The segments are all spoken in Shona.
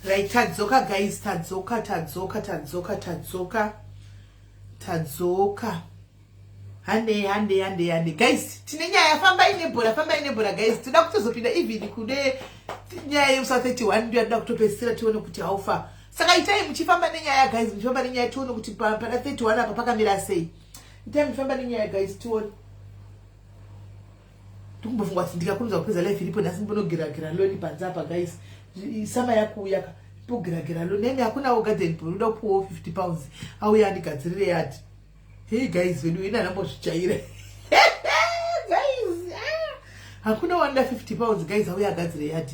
Right, tadzoka guys, tadzoka, tadzoka, tadzoka, tadzoka, tadzoka. Handei, handei, handei, handei. Guys, tine nyaya, fambai nebhora, fambai nebhora guys. Tinoda kutozopinda even kune nyaya yemusa 31 ndiyo yatinoda kutopedzisira tione kuti how far. Saka itai muchifamba nenyaya guys, muchifamba nenyaya tione kuti pana 31 apa pakamira sei. Itai muchifamba nenyaya guys tione. Ndikumbofunga kuti ndikakurumidza kupedza life iripo nhasi ndimbonogeragera loni panze apa guys. Sama yakuuya ka. Ndimbogeragera loni. Nemi hakunawo garden boy unoda kupuwawo 50 pounds. Auya andigadzirire yard. Hey guys vedu ina ndambozvijaira. Guys, ah. Hakuna wanoda 50 pounds guys auya agadzire yard.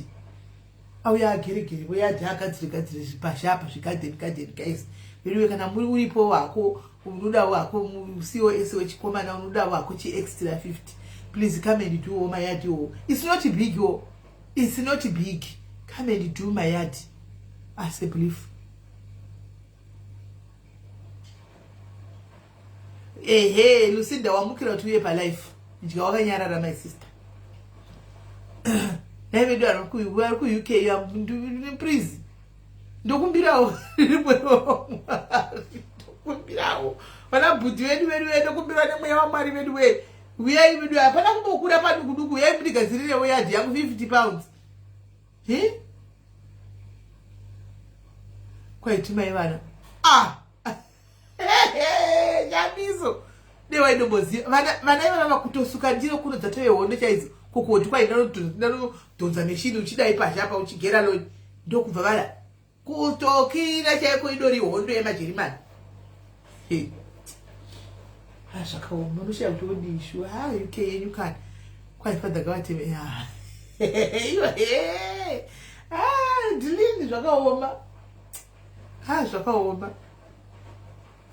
Auya ageregere voyard agadzire gadzire zvipasha apa zvigarden garden guys. Veduwe kana muri uripo hako unodawo hako cos wechikomana unodawo hako chiextra 50 please come and do my yard wo it's not big wo it's not big come and do my yard as a belief ehe lucinda wamukira kuti uye palife ndya wakanyarara my sister dai vedu vari kuuk please ndokumbirawo ndokumbirawo vana bhudhi vedu vedu ve ndokumbirawo nemweya wamwari vedu we uyai vedu hapana kumbokura padukuduku uyai mundigadzirirewo yadhi yangu 50 pounds he kwaitumai vana ah nyamiso dewaidomboziva vana ivava vakutosuka ndiro kuno dzatove hondo chaidzo kukoti kwaindanodhonza meshini uchidai pazhe apa uchigera loni ndokubva vada kutokira chaiko idori hondo yemajerimani ah, zvakaoma unoshaya kuti wodii shuwa ha ah, uk yenyu kani kwaifadha gavateme ah, dilini zvakaoma ha zvakaoma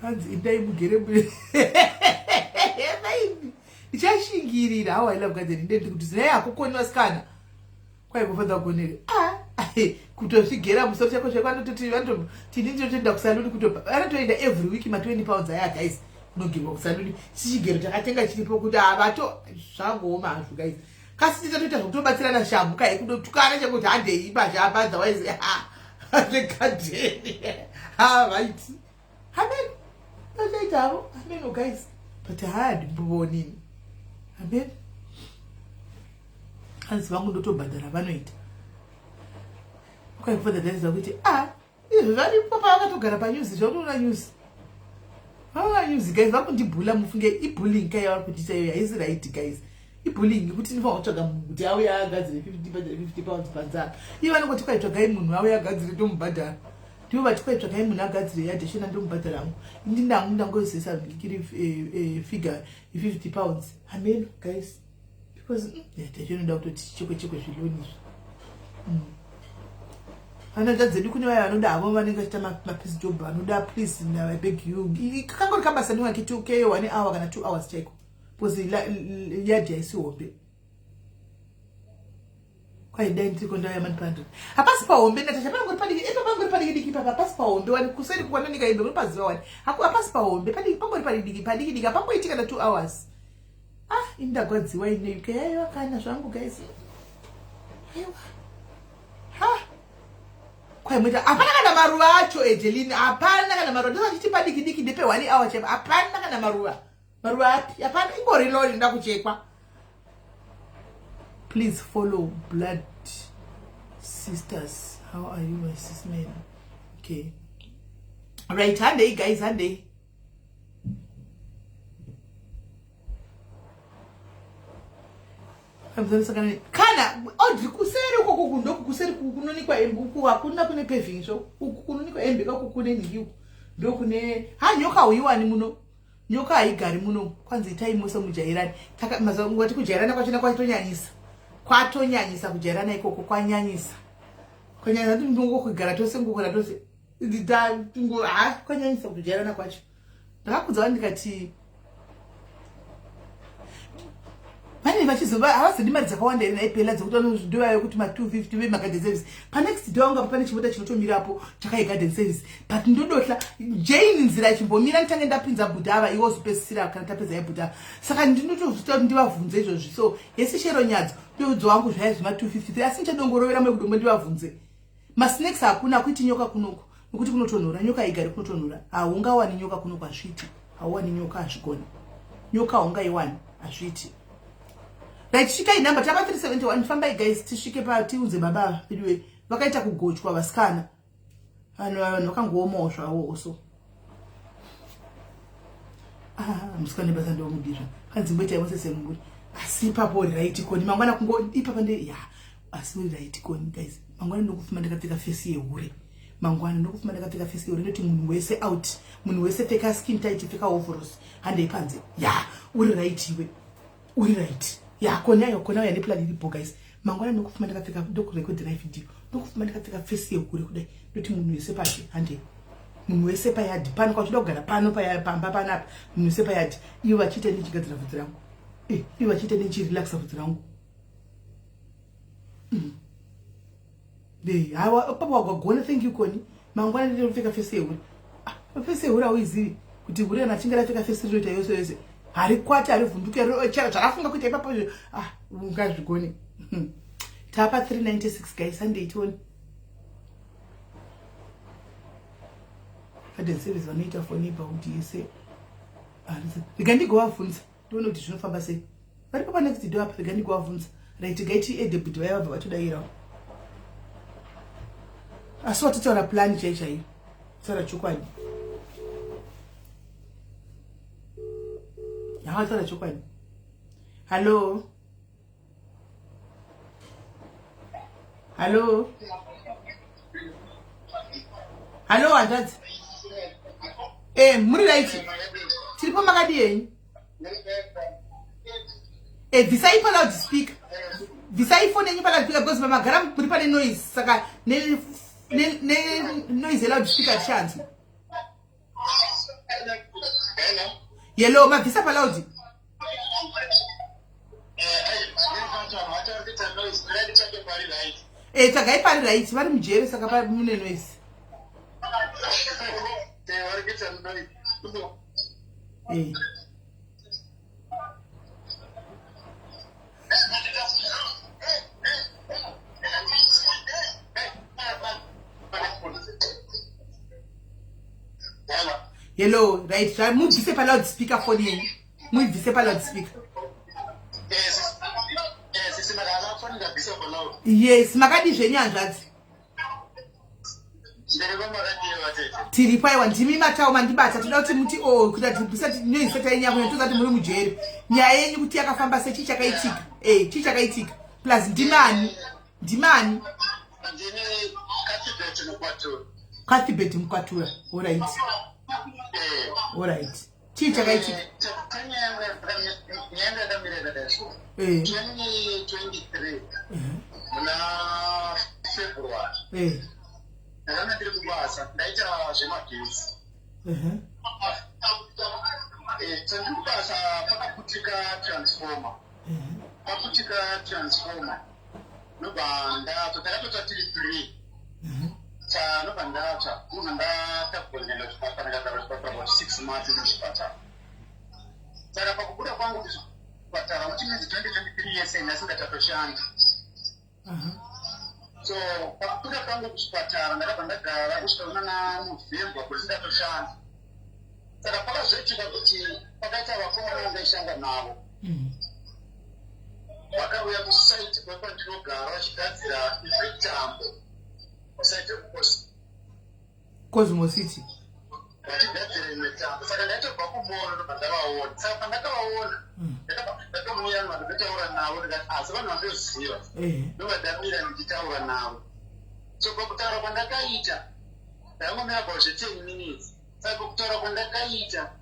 hanzi indai mugere maibi ndichashingirira how i love garden ndendiri kuti zinai hakukoni vasikana kwaikufanira kugonere ah, kutozvigera musoro chako chako anototi tini ndinotoenda kusaluni kuto anotoenda every week ma 20 pounds aya guys kunogerwa kusaluni sichigero chakatenga chiripo kuti havato zvangooma hazvo guys kasi tichatoita zvekutobatsirana shamhu kai kudotukana chekuti handei pazha apa otherwise zvegadheni ha vaiti amen vachaita havo amen guys but haa ndimbovonini amen hanzi vangu ndotobhadhara vanoita kwaikufadza daiza kuti a ah, izvo varipo pavakatogara panews zvaunoona news vaona news guys vari kundibhula mufunge ibullying kai yavari kundiita iyoyo haisi right guys ibullying yekuti ndinofanira kutsvaga munhu kuti auye agadzire 50 bhadhare 50 pounds panze apa iye vanongoti kwai tsvagai munhu auye agadzire ndomubhadhara ndivo vati kwai tsvagai munhu agadzire yadheshona ndomubhadhara hangu indi ndangu ndangozesa ndikiri eh, eh, figure 50 pounds hameno guys because tachinoda mm, kutoti chekwe chekwe zviloni izvi mm. vanoda dzedu kune vaya vanoda havo vanenge vachiita mapiece job vanoda please i beg you kangori kabasa newake two k one hour kana 2 hours chaiko because yadhi haisi hombe kwaidai ndiri kondau yamanipandura hapasi pahombe natasha panongori padiki ipa pangori padiki diki ipapa hapasi pahombe wani kuseri kwanonika hembe unopaziva wani hapasi pahombe padiki pangori padiki padiki diki hapamboiti kana 2 hours ah ini ndagwadziwa ine uk aiwa kana zvangu guys aiwa ha kwaimuita hapana kana maruva acho ejelini hapana kana maruva ndosachiti padiki diki ndepe one hour chaipo hapana kana maruva maruva api hapana ingori lori nda kuchekwa please follow blood sisters how are you my sis man okay right handei guys handei Kana Audrey kuseri uko kuku ndoku kuseri kunonikwa hembe uku hakuna kune paving so uku kunonikwa hembe kaku kune nhingi uku ndokune ha nyoka hauiwani muno nyoka haigari muno kwanzi itai mose mujairani ngati kujairana kwachona kwatonyanyisa kwatonyanyisa kujairana ikoko kwanyanyisa kwanyanyisa ndingokugara tose ngokugara tose ha kwanyanyisa kujairana kwacho ndakakudza vanhu ndikati vanenge vachizova havazodi mari dzakawanda here naipela dzekuti vanozvidovayo kuti ma250 vemagarden service panext door wangu apa pane chimota chinotomirapo chakai garden service but ndodotla jane nzira ichimbomira nditange ndapinza bhuta ava iwe wozopedzisira kana tapedza yebhuta ava saka ndinotozvita kuti ndivavhunze izvozvi so yese shero nyadzo ndoudza wangu zvaya zvema253 asi ndichadongorovera mwe kudombo ndivavhunze. Masnakes hakuna, hakuiti nyoka kunoku nokuti kunotonhora. Nyoka haigari kunotonhora. Haungawani nyoka kunoku, hazviiti. Hauwani nyoka, hazvigoni. Nyoka haungaiwani, hazviiti. Right, svikai number tapa 371. Fambai guys, tisvike pa tiudze baba veduwe vakaita kugochwa vasikana. Vanhu vanhu vakangoomawo zvavo also. Ah, musikana basa ndomudira. Hanzi mboita mose semuri. Asi ipapo right koni mangwana kungo ipapa nde ya. Asi uri right koni guys. Mangwana ndokufuma ndakapfeka face yehure. Mangwana ndokufuma ndakapfeka face yehure ndoti munhu wese out. Munhu wese pfeka skin tight, pfeka overalls. Handei panze. Ya, uri right iwe. Uri right. Ya, koni ayo koni ayo neplan iripo guys. Mangwana ndokufuma ndakapfeka ndokurekodera video. Ndokufuma ndakapfeka face yehure kudai. Ndoti munhu wese pake handei. Munhu wese payadhi pano kwachoda kugara pano pamba panapa munhu wese payadhi ivo vachiita ndichigadzira vhudzi rangu. Eh, ivo vachiita ndichirelaxa vhudzi rangu. Dei, hawa papa wagwagona, thank you Koni. Mangwana ndinopfeka face yehure. Ah, face yehure hauizivi kuti hure kana achinge rapfeka face rinoita yose yose. Harikwati, harivhunduki, chero zvakafunga kuita ipapo. Ah, ungazvigone. Tapa 396 guys, handei tione. Garden service vanoita for neighborhood yese. Rega ndigovabvunza tione kuti zvinofamba sei. Varipo pa next door apa, rega ndigovabvunza. Right, gaiti ede kuti vaya vabva vatodairawo. Asi watotaura plan chai chaiyo. Taura chokwadi. Yakataura chokwadi. Hello. Hello. Hello hanzvadzi. Eh, muri right. Tiripo makadi yenyu. Eh, bvisai pa loud speaker. Bvisai phone yenyu pa loud speaker because mamagara muri pane noise saka ne ne ne noise ye loud speaker tichanzwa. Yellow, mabvisa pa loud. Eh, tsvagai pari right, vari mujere saka pari mune noise. Eh. Hello, right, mubvise pa loud speaker phone yenyu. Muibvise pa loud speaker. Yes, makadii zvenyu hanzvadzi? Tiripo aiwa, ndimi matau mandibata. Toda kuti muti o kuita tibvisa noise tainyaya kunya toza kuti muri mujeri. Nyaya yenyu kuti yakafamba sei, chii chakaitika? Eh, chii chakaitika? Plus ndimani? Ndimani? Ndini Cuthbert Mukwatura. Cuthbert Mukwatura. All right. All right. Chii chakaitika? Nyaya yakamira yakadai so. 2023 muna February. Ndakanga ndiri kubasa ndaita zvemagetsi. Tandiri kubasa pakaputika transformer. Paputika transformer. Ndobva ndatsva takatotsva tiri 3. Ndobva ndatsva ndobva ndatakurwa ndikaenda kuchipatara ndikagara kuchipatara about 6 months muchipatara. Saka pakubuda kwangu kuchipatara which means 2023 yese nhasi ndatatoshanda. So pakubuda kwangu kuchipatara ndakabva ndagara kusvika kunana November kuti ndatoshanda. Saka pakazoitika kuti pakaita vakomana vandaishanda navo. Vakauya kusaiti kwepandinogara vachigadzira imwe tambo kusaiti Cosmo City. Vachigadzira imwe tambo. Saka ndaitobva kumoro ndobva ndavaona. Saka pandakavaona ndakamuya vanhu ndataura navo ndikati asi vanhu vandoziva. Ndobva ndamira ndichitaura navo. So pakutaura kwandakaita ndakangomira about zve 10 minutes. Saka pakutaura kwandakaita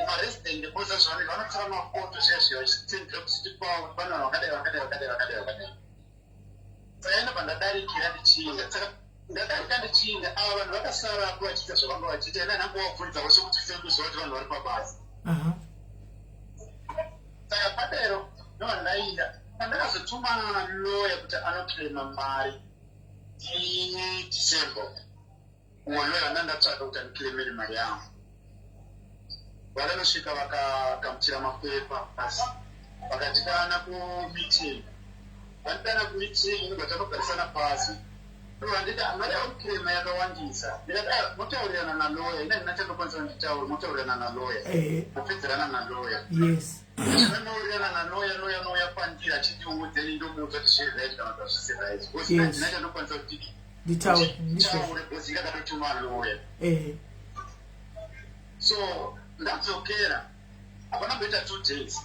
maresident ekuza zvavanenge vanotora mafoto zviya zviya vachitendera kusiti kwavo kuti pane vanhu vakadai vakadai vakadai vakadai vakadai. Saka ndobva ndadarikira ndichienda. Saka ndadarika ndichienda ava vanhu vakasarapo vachiita zvavanga vachiita ina ndangowabvunzawo sekuti sekuziva kuti vanhu vari pabasa. Saka padero ndobva ndaenda pandakazotuma loya kuti anoclaima mari December umwe loya wandandatsvaka kuti andiclaimere mari yangu. Vakanosvika vakagamuchira mapepa asi vakandidana kumeeting. Vandidana kumeeting ndobva tanogarisana pasi. Nditi mari yakuclaima yakawandisa. Ndikati, "Ah, motaurirana naloya. Ina ndina chandokwanisa kunditaura, motaurirana naloya." Mopedzerana naloya. Ndinowirirana naloya, loya nouya kwandiri achindiudza, ini ndomuudza kuti zviri right kana kuti hazvisi right. Because ndina chandokwanisa kuti nditaure ndizvo. Taure, because inga akatotuma loya. So ndadzokera, hapana kuita 2 days,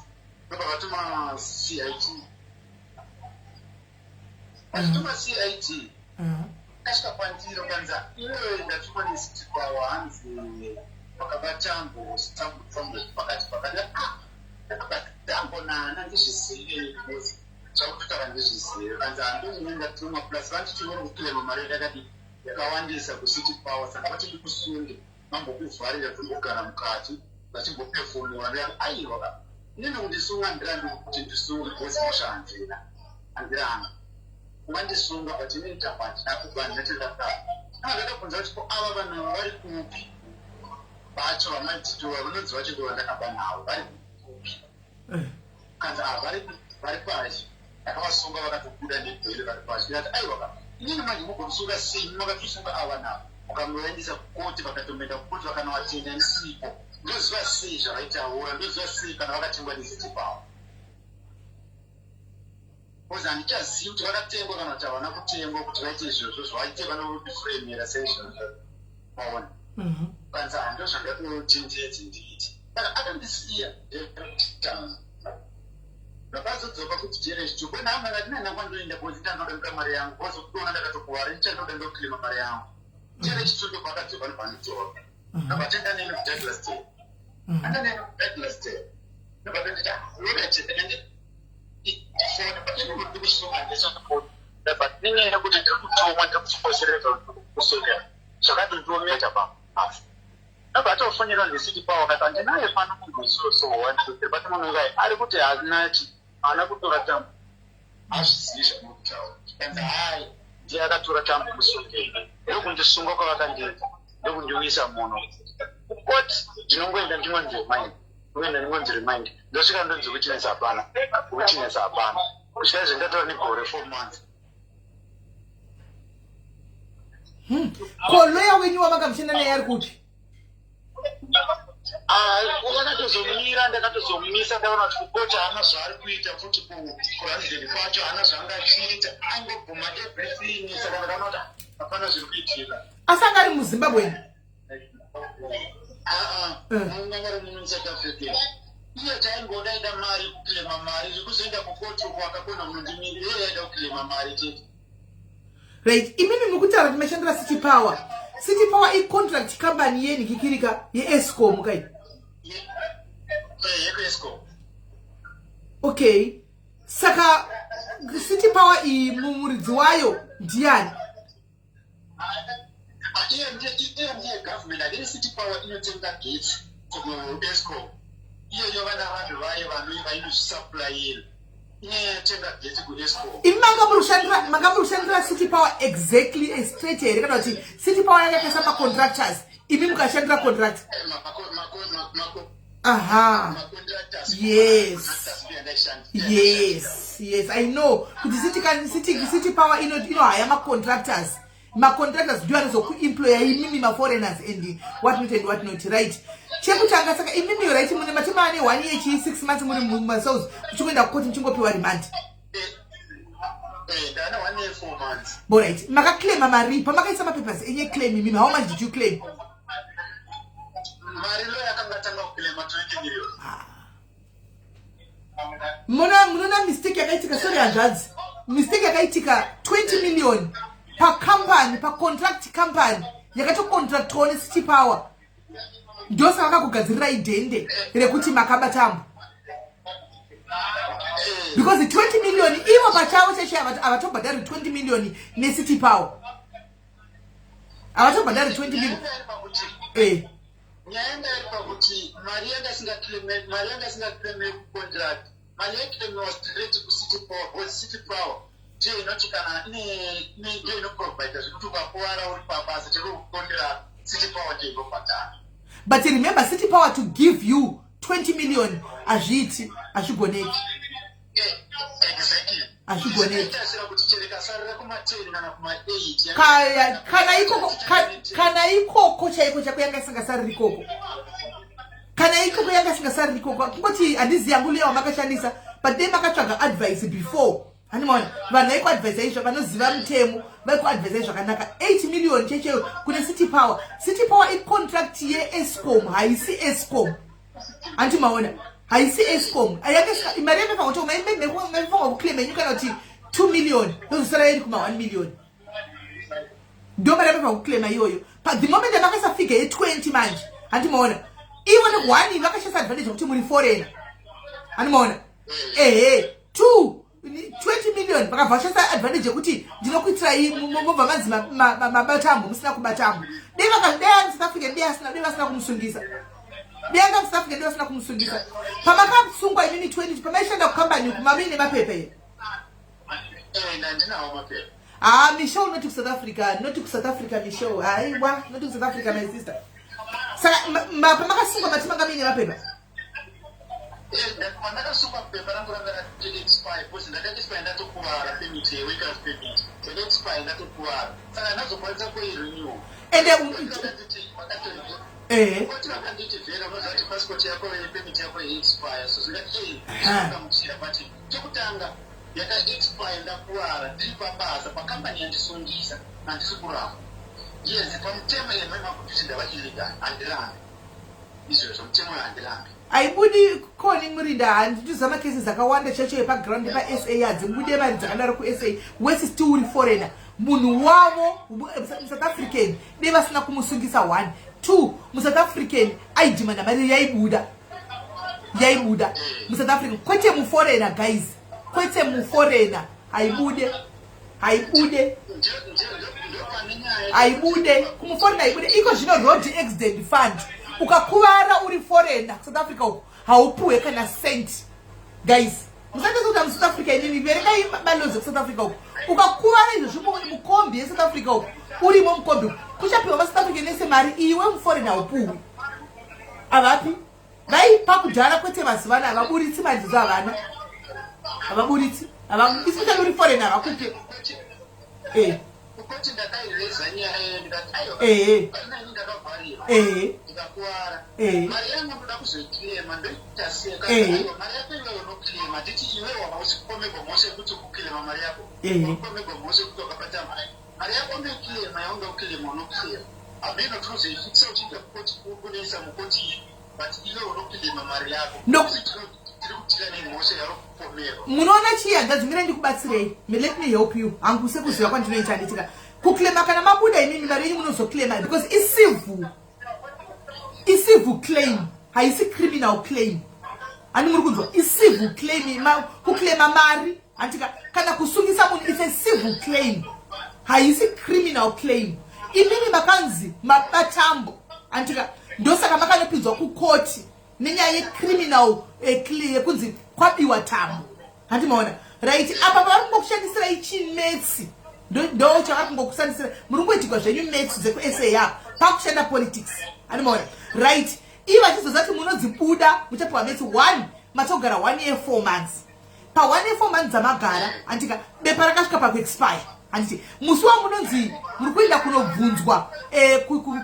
ndobva vatuma CID. Vachituma CID, kasvika kwandiri, kanza, "Iwewe, ndatumwa neCity Power, hanzi wakaba tambo, tambo, tambo pakati pakati." Ah, ndakaba tambo nana? Ndizvizive, because zvakutotaura ndizvizive. Kanzi, "Handini ndatumwa, plus vanditi uri kuclaima mari yakadi yakawandisa kuCity Power, saka vati ndikusunge, vambokuvharira, tombogara mukati vachimbopefomura." Ndikati, "Aiwa, inini kundisunga ndirambi kuti ndisunge, because mhosva handina, handirambi ungandisunga, but inini tambo handina kuba, handinatendakudaro." Aa, ndakabvunza kuti, "Ko ava vanhu ava vari kupi vacho vamaititoa vanonzi vacho ndo vandakaba navo, vari kupi?" Kanzi, "Ah, vari pashi, ndakavasunga vakatobuda nebail, vari pashi." Ndikati, "Aiwa ka, inini manje mugomusunga sei? Makatosunga ava navo, mukamuvaendesa kukoti, vakatomboenda kukoti vakanovatenda ndisipo. Ndoziva sei zvavaitaura? Ndoziva sei kana vakatengwa neCity Power? Because handichazivi kuti vakatengwa kana kuti havana kutengwa kuti vaite izvozvo zvaite, vanodifuremera seizvozvo, maona?" Kanzi, "Hando zvandatoti ndiedze ndiite." Saka akandisiya. Ndakazodzoka kuti jere chituko nhamba, ndati nana kwandoenda, because ndanoda mari yangu, because kutoona ndakatokuvara, ndichandoda ndoclaima mari yangu. Jere chituko pakadzoka ndobvanditora, ndabva neni kuDouglasdale. Anda neni kuDouglasdale, ndobva nditi, "Loda chete ende foni patini ndikusunga ndechakafoni." Ndabva nenyaya yekuti ndiri kutumwa, ndiri kufosereka kusunga, zvakatondiometa pahafu. Ndabva atofonera neCity Power, kati, "Handinaye pano munhu isoso wandiri pati, munhu ukai ari kuti haana chi haana kutora tambo, hazvizivi zvamuri." Kanzi, "Hai, ndiye akatora tambo, musungei." Ndokundisunga kwavakandiita, ndokundiuyisa muno kukoti. Ndinongoenda ndingonzi remand, ndingoenda ndingonzi remand, ndosvika ndonzi witness hapana, witness hapana, kusvika izvo ndatora negore, 4 months. Ko loya wenyu wamakamushanda naye ari kupi? Vakatozomira, ndakatozomisa ndaona kuti kukoti haana zvaari kuita futi, kuRamsden kwacho haana zvaanga achiita, angobvuma everything. Saka ndakaona kuti hapana zviri kuitika. Asi anga ari muZimbabwe? Anga ari muSouth Africa. Iye chaingoda aida mari, kuclaima mari. Zvekuzoenda kukoti uko akakona munondimirira, iye yaida kuclaima mari chete. Right, imimi mukutaura kuti mashandira City Power. City Power icontract company yenikikirika yeEskom kai? YekuEskom. Okay, saka City Power iyi, mumuridzi wayo ndiani? Iye ndiye government akini. City Power inotenga getsi kuEskom. Iyoyo vana vanhu vayo vainozvisupplyira, inotenga getsi kuEskom. Imi manga muri kushandira City Power exactly straight here, kana kuti City Power yakaisa macontractors, imi mukashandira contract? Aha, yes, I know kuti City Power inohaya macontractors. Macontractors ndio anozokuemploya imimi maforeigners and what not and what not. Right, chekutanga, saka imimi, right, mune matema ane one year chi 6 months muri mumacells, muchingoenda kukoti muchingopiwa remand? Ndana 1 year 4 months. Alright, makaclaima mari pamakaisa mapapers enye claim imimi, how much did you claim? Mari lo yakanga tanga kuclaima 20 million. Munoona mistake yakaitika? Sorry hanzvadzi, mistake yakaitika, 20 million pacompany, pacontract company yakatocontractwawo neCity Power. Ndosaka vakakugadzirirai dhende rekuti makaba tambo, because 20 million ivo pachavo chaicho havatobhadhari 20 million neCity Power, havatobhadhari 20 million. Nyaya yanga iri pakuti mari yanga isingaclaime, mari yanga isingaclaime kucontract, mari yaiclaimiwa straight kuCity Power, because City Power ndiyo inoti kana ndiyo inoprovida zvekuti ukakuvara uri pabasa, chero kukondera, City Power ndiyo inobhadhara. But remember, City Power to give you 20 million hazviiti, hazvigoneki. Exactly. Hazvigoneki. Kana ikoko, kana ikoko chaiko chako yanga isingasariri ikoko. Kana ikoko yanga isingasariri ikoko. Kungoti handizivi yangu lawyer wamakashandisa, but dai makatsvaga advice before. Handimaona vanhu vaikuadvisa izvo, vanoziva mutemo vaikuadvisa zvakanaka. 8 million checheyo kune City Power. City Power icontract yeEscom, haisi Escom. Handimaona, haisi Escom. Mari yamaifanira kuti maifanira kuclaim yenyu kana kuti 2 million, yozosara iri kuma 1 million. Ndo mari yamaifanira kuclaima iyoyo. The moment yamakaisa figure ye20 manje, handimaona, ivo ne1 vakashandisa advantage yekuti muri foreigner. Handimaona, ehe, 2 20 million vakabva vashandisa advantage yekuti ndinokuitirai, mobva manzi mabatambo musina kubatambo. Dei dai South African, dei asina, dei vasina kumusungisa. Dei anga South African, dei vasina kumusungisa. Pamakasungwa inini 20, pamaishanda kukambani uku, mamuine mapepa here? Ndinawo mapepa. Ah, Michelle, not kuSouth Africa, not kuSouth Africa, Michelle. Aiwa, not kuSouth Africa, my sister. Saka pamakasungwa mati manga muine mapepa? Pandakasungwa pepa rangu ranga rati-expire because ndakaexpire ndatokuvara. Permit yeworkers permit yakaexpire ndatokuvara, saka ndazokwanisa kuirenew. Ende Kuti vakanditi vhera unoziva kuti passport yako yepermit yako yeexpire, so zingati kamuchira, but chekutanga yakaexpire ndakuvara ndiri pabasa pakambani yandisungisa. Handisi kuramba, yes, pamutemo yememakuti ndava illegal, handirambi izvozvo, mutemo handirambi. Haibudi koni murinda. Handitiziva macases akawanda chacho epaground pasa, hadzibude mari dzakadaro kuSA. Wese still uri foreigner, munhu wavo muSouth African, dei vasina kumusungisa. One, two, muSouth African aidhimanda mari yaibuda, yaibuda muSouth African, kwete muforeigner. Guys, kwete muforeigner. Haibude, haibude, haibude kumuforeigner, haibude. Iko zvino Road Accident Fund, ukakuvara uri foreigner South Africa uku, haupuhwe kana cent. Guys, musatese kuti muSouth Africa inini. Verengai malaws ekuSouth Africa uku. Ukakuvara izvozvi mukombi yeSouth Africa uku, urimo mukombi, kuchapiwa maSouth African ese mari, iwe muforeigner haupuhwi. Havapi. Vaipa kudhara, kwete mazuva ano. Havaburitsi mari dzodzo, havana, havaburitsi, especially uri foreigner, havakupe. Kuti ndakaireza nyaya iyo, ndikati aiwa, nani ndakavharirwa, ndikakuvara, mari yangu ndoda kuzoiclaima, ndoita sei? Mari yako iwewe unoclaima, titi iwewe hausi kupomerwa mhosva yekuti ukuclaima mari yako, ukupomerwa mhosva yekuti wakabata mari. Mari yako unoiclaima, yaunga kuclaima unoclaima, hameno tinozoifikisa uchiita kukoti, kunoisa mukoti ipi, but iwe unoclaima mari yako. Tiri kutira nemhosva yauri kupomerwa. Munoona chii, hanzvadzi? Mira ndikubatsirei. Let me help you hangu sekuziva kwandinoita. Handitika kuclaima kana mabuda imimi mari yenyu munozoclaima, because icivil, icivil claim, haisi criminal claim. Hani muri kunzwa? Icivil claim kuclaima mari, handika? Kana kusungisa munhu, it's a civil claim, haisi criminal claim. Imimi makanzi mabatambo, handika? Ndosaka makanopinzwa kukoti nenyaya yecriminal, yekunzi kwabiwa tambo. Handimaona? Right, apa pavari kungokushandisirai chimaths, ndo chavari kungokushandisira. Muri kungoitirwa zvenyu maths dzekuSA, pakushanda politics. Handimaona? Right, ivo vachizoziva kuti munodzibuda, muchapiwa maths. One, matogara 1 year 4 months. Pa1 year 4 months dzamagara, handika, bepa rakasvika pakuexpire, handiti? Musi wamunonzi muri kuenda kunobvunzwa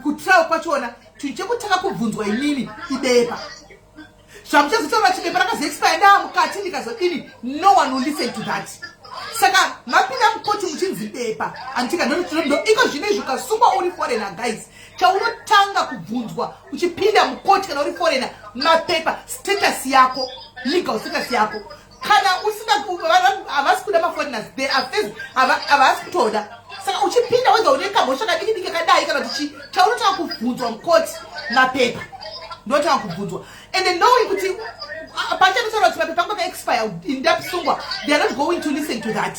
kutrial kwachona, chinhu chekutanga kubvunzwa inini ibepa. Zvamuchazotaura, chibepa rakazoexpire, ndaa mukati, ndikazodini? No one will listen to that. Saka mapinda mukoti muchinzi bepa, handitika? Iko zvino izvi ukasungwa uri foreigner, guys, chaunotanga kubvunzwa uchipinda mukoti kana uri foreigner, mapepa, status yako, legal status yako. Kana usina, havasi kuda maforeigners, they are first, havasi kutoda. Saka uchipinda wega une kamhosva kadiki diki kadai kana kuti chi, chaunotanga kubvunzwa mukoti mapepa, ndotanga kubvunzwa. And knowing kuti pachanotaura kuti mapepa angu akaexpire, ndasungwa, they are not going to listen to that.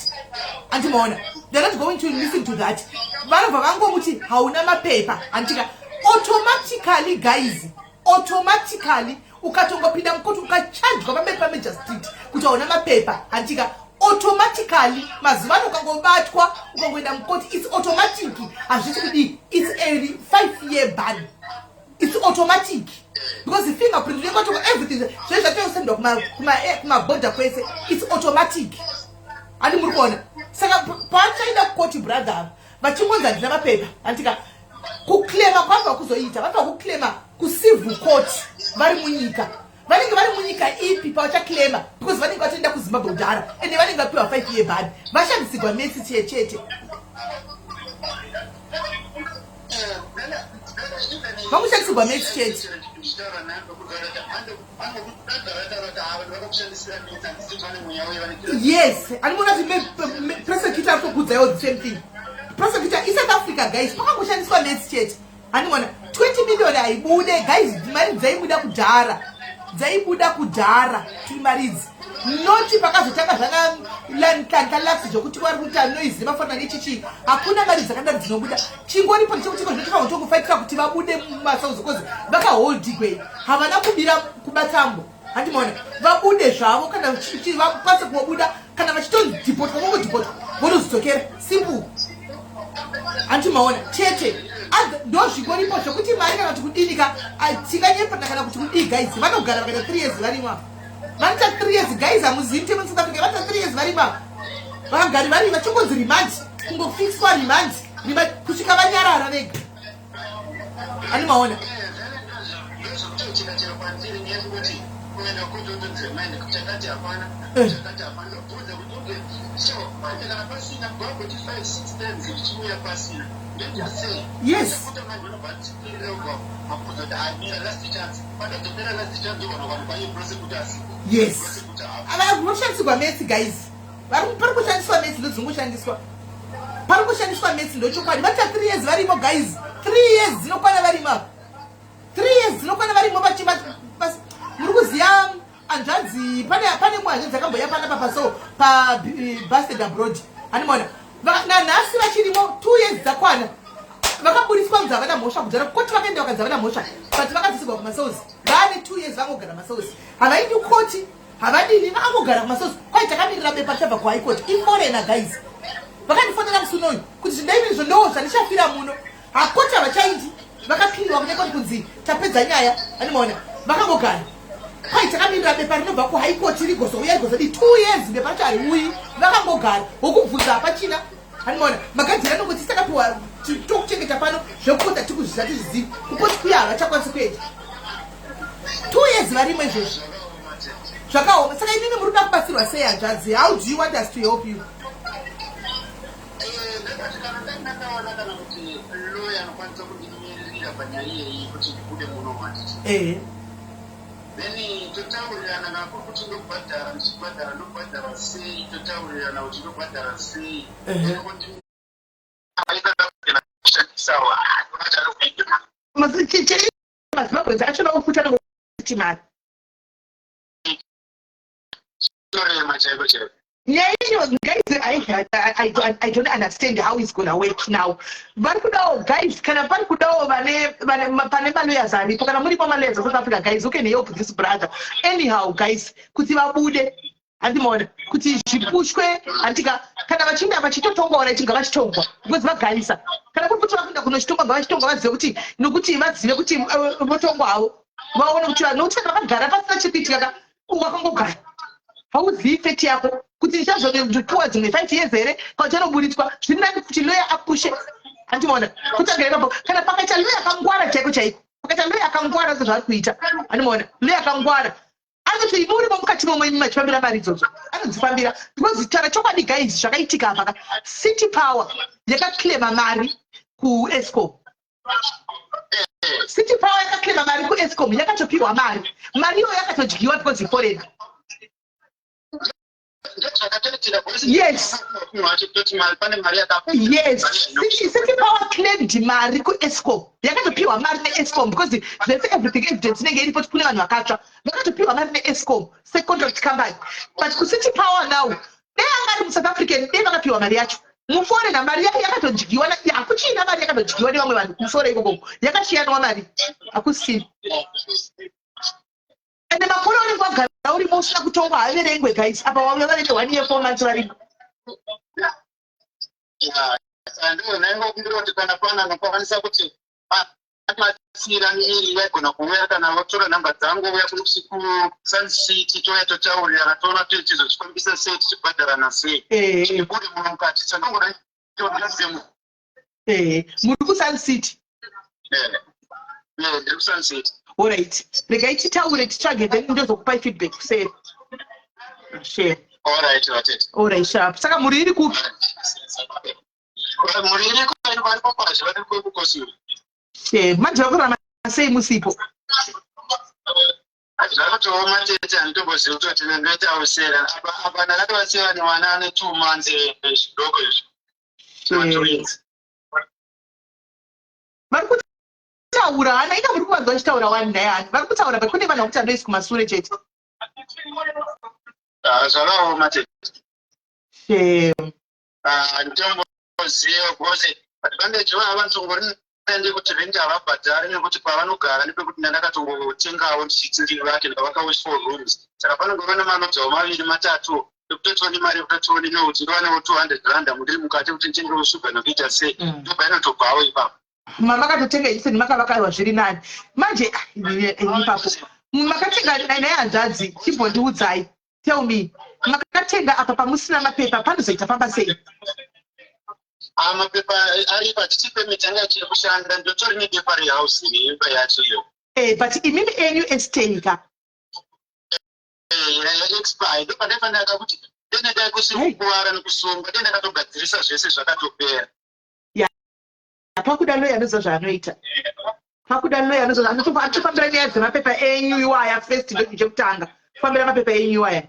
Andimaona? They are not going to listen to that. Vanobva vangomuti hauna mapepa, handitika? Automatically, guys, automatically ukatongopinda mukoti ukachajwa pamberi pamagistrate kuti hauna mapepa, handitika, automatically mazuva ano ukangobatwa, ukangoenda mukoti, it's automatic. Hazvisi kudii, it's a 5 year ban. It's automatic because the fingerprint unenge, everything zve zvatosendwa kumabhodha kwese, it's automatic. Andi muri kuona? Saka pavachaenda kukoti, brother ava vachingonzi handina mapepa, andika kuclaima kwabva kuzoita vabva kuclaima kucivil court vari munyika. Vanenge vari munyika ipi pavachaclaima? Because vanenge vatoenda kuZimbabwe kudhara, ende vanenge vapiwa 5 year ban, vashandisirwa maths chete chete, vangoshandisirwa maths chete. Ndichitaura naye, ndokuti Yes, andimona kuti prosecutor ari kukudzaiwo the same thing. Prosecutor iSouth Africa, guys, pakangoshandiswa maths chete. Handimona 20 million haibude, guys. Mari dzaibuda kudhara, dzaibuda kudhara tiri mari idzi, noti pakazotanga zvana Nhlanhla zvokuti vari kuita noise vafanira nechichi. Hakuna mari dzakadaro dzinobuda. Chingoripo ndechekuti zvinotofanira kutongofaitira kuti vabude mumacells, 'cause vakaholdigwei, havana kubira kubatambo. Handimaona vabude zvavo, kana vakwanise kuvabuda, kana vachitodhipotwa, vongodhipotwa, votozodzokera, simple. Handimaona chete, ndo zvingoripo zvokuti mari kana kuti kudinika tinganyepana kana kuti kudii. Guys, vanogara vakaita 3 years varimo apa, vanoita 3 years, guys. Hamuzivi mutemo South Africa. Vanoita 3 years varimo apa, vakagari vari vachingonzi remand, kungofixwa remand kusvika vanyarara vega. Handimaona. Ndozvokutoitika chero kwandiri, ngekuti kuenda kutotonzi remand, chakati hapana, chakati hapana. Ndobvunza kuti, okay, so manje kana pasina, gwagoti 5 6 times zvichiuya pasina, ndoita sei? Kuta manje unobva tirobva mabvunza kuti amira last chance, pandadzopera last chance, ndogona vanhu kwaye prosecutor asipo. Yes, vanoshandisirwa maths, guys. Pari kushandiswa maths, ndodzingoshandiswa, pari kushandiswa maths, ndochokwadi. Vaita 3 years varimo, guys. 3 years dzinokwana varimo apa, 3 years dzinokwana varimo. Muri kuziva hanzvadzi, pane mwe hanzvadzi akamboya panapa paso pabasted abroad. Handimaona nanhasi vachirimo, 2 years dzakwana. Vakaburiswa kunzi havana mhosva kudhara. Koti vakaenda vakanzi havana mhosva, but vakadzisirwa kumacells. Vaane 2 years vangogara macells, havaindi koti, havadini, vakangogara kumacells. Kwai takamirira bepa tichabva kuHigh Court. Iforeigner, guys. Vakandifonera musi unoyu kuti zvindaizvo ndo zvandichafira muno. Hakoti havachaindi, vakapindwa kune koti kunzi tapedza nyaya. Handimaona vakangogara, kwai takamirira bepa rinobva kuHigh Court rigozouya, rigozodi. 2 years bepa racho hariuyi, vakangogara. Wokubvunza hapachina. Handimaona magadziri anongoti takapiwa tokuchengeta pano, zvekukota tikuzviza tizvizivi. Kukoti kuya havachakwanisi kuenda. 2 years varimo izvozvo, zvakaoma. Saka imimi muri kuda kubatsirwa sei, hanzvadzi? How do you want us to help you? Ndakati kana ndakawana kana kuti lawyer anokwanisa kundimiririra panyaya iyeyi kuti ndibude muno, handiti? Ehe. Then totaurirana, kana kuri kuti ndobhadhara, ndichibhadhara ndobhadhara sei, totaurirana kuti ndobhadhara sei. Kuti kushandisawo MaZimbabweans achona kufuta kuti mari Torema chaiko chaiko. Nyaya iyo, guys, I don't understand how it's gonna work now. Vari kudawo, guys, kana pari kudawo pane malawyers aripo, kana muripo malawyers eSouth Africa, guys, who can help this brother anyhow, guys, kuti vabude. Handimaona kuti zvipushwe, handika? Kana vachinge vachitotongwa, right, ngavachitongwa because vagarisa. Kana kuri kuti vakuenda kunochitongwa, ngavachitongwa, vazive kuti, nokuti vazive kuti votongwa havo, vaone kuti, nokuti kana vakagara pasina chiri kuitika ka, wakangogara, hauzivi fate yako kuti ndichazopiwa dzimwe 5 years here kana uchanoburitswa. Zviri nani kuti lawyer apushe. Handimaona kuti agare ipapo. Kana pakaita lawyer akangwara chaiko chaiko, pakaita lawyer akangwara sezvaari kuita, handimaona lawyer akangwara anoti imi urimo mukati momwe, imi machifambira mari idzodzo, anodzifambira. Because tara chokwadi, guys, zvakaitika apa ka, City Power yakaclaima mari kuEskom. City Power yakaclaima mari kuEskom, yakatopiwa mari, mari iyoyo yakatodyiwa because iforeigner. Ndozvakatoitira. Yes. Pane mari yakabuda. Yes, City Power claimed mari kuEskom, yakatopiwa mari neEskom because zvese, everything, evidence inenge iripo kuti kune vanhu vakatsva. Vakatopiwa mari neEskom secontract company, but kuCity Power now, dai anga ari muSouth African, dai vakapiwa mari yacho. Muforeigner, mari yake yakatodyiwa. Hakuchina mari, yakatodyiwa nevamwe vanhu kumusoro ikoko, yakashiyanwa mari, hakusina. Ende makore unenge wagara urimo usina kutongwa haverengwe, guys. Apa wauya vane 1 year 4 months varimo. Ndiwo ndaingokumbira kuti kana pana anokwanisa kuti Vandibatsira miri vaigona kuuya kana vatora nhamba dzangu, vouya kuSun City, touya totaurirana, toona tichizozvifambisa sei, tichibhadharana sei. Tibude muno mukati sanongoda. Muri kuSun City? Ndiri kuSun City. Alright, regai titaure, titsvage, then ndozokupai feedback kuseri. Share. Alright, vatete. Alright, sharp. Saka mhuri iri kupi? Mhuri iriko, varipo kwazvo, vari kwekukosuri. Share. Manje vakurarama sei musipo? Zvakatooma tete, handitombozivi kutoti ndoitawo sera apa. Ndakatovasiya nevana ane 2 months, zvidoko izvi, matwins. Vari kutaura hana inga muri kuvanzwa vachitaura wani naye hani vari kutaura, but kune vanhu vakuti anoisi kumasure chete. Ah, zvakaoma tete. Shame. Handitomboziva because advantage vava vanotongori ndekuti rent havabhadhari, nekuti pavanogara ndepekuti ndandakatongotengawo ndichiti ndiri vake, ndikavakawo four rooms, saka panongova nemalodzawo maviri matatu ekutotiwo nemari yekutotiwo ndinokuti ndiwanewo R200 mundiri mukati kuti nditengewo shuga nokuita sei. Ndobva inotobvawo ipapo. Makatotenga iseni, makavakaiwa, zviri nani manje. Ah, ipapo makatenga naye hanzvadzi, chimbondiudzai, tell me, makatenga apa pamusina mapepa, panozoita famba sei? Ah, mapepa aripo, hatiti permit yanga ichiri kushanda, ndotori nebepa rehouse reimba yacho iyo. But imimi enyu estay ka? Expire, ndo pandaifanira kuti dene dai kusiri kukuvara nekusungwa, dai ndakatogadzirisa zvese, zvakatopera. Pakuda lawyer anoziva zvaanoita, pakuda lawyer anoziva, anotofambira nyaya dzemapepa enyu iwaya first. Ndo chekutanga, kufambira mapepa enyu iwaya.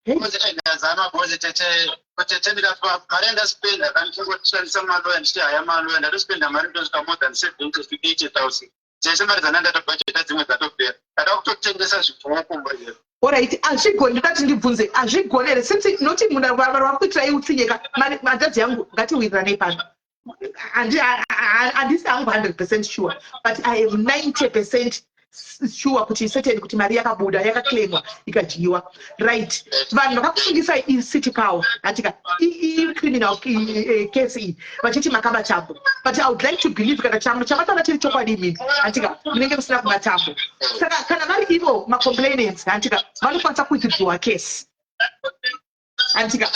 Ndazama because tete ndikafa mari yandaspenda kandingoshandisa maloya, ndichiti haya maloya, ndatospenda mari ndosvika more than 70 to 80,000 dzese mari dzana ndatobhajeta, dzimwe dzatopera, ndada kutotengesa zvipfuwo kumba iyo. Alright, hazvigoni, ndodati ndibvunze, hazvigoni here since noti munhu vari kuitirai utsinye ka? Hanzvadzi yangu, ngatiwiriranei pano. Handisi hangu 100% sure, but I am 90% sure kuti certain kuti mari yakabuda, yakaclaimwa, ikadyiwa, right? Vanhu vakakusungisai iCity Power, hatika icriminal case iyi, vachiti makaba tambo, but I would like to believe kana chamataura chiri chokwadi imini, hantika munenge musina kuba tambo. Saka kana vari ivo macomplainants, hantika vanokwanisa kuwithdrawa case, hantika?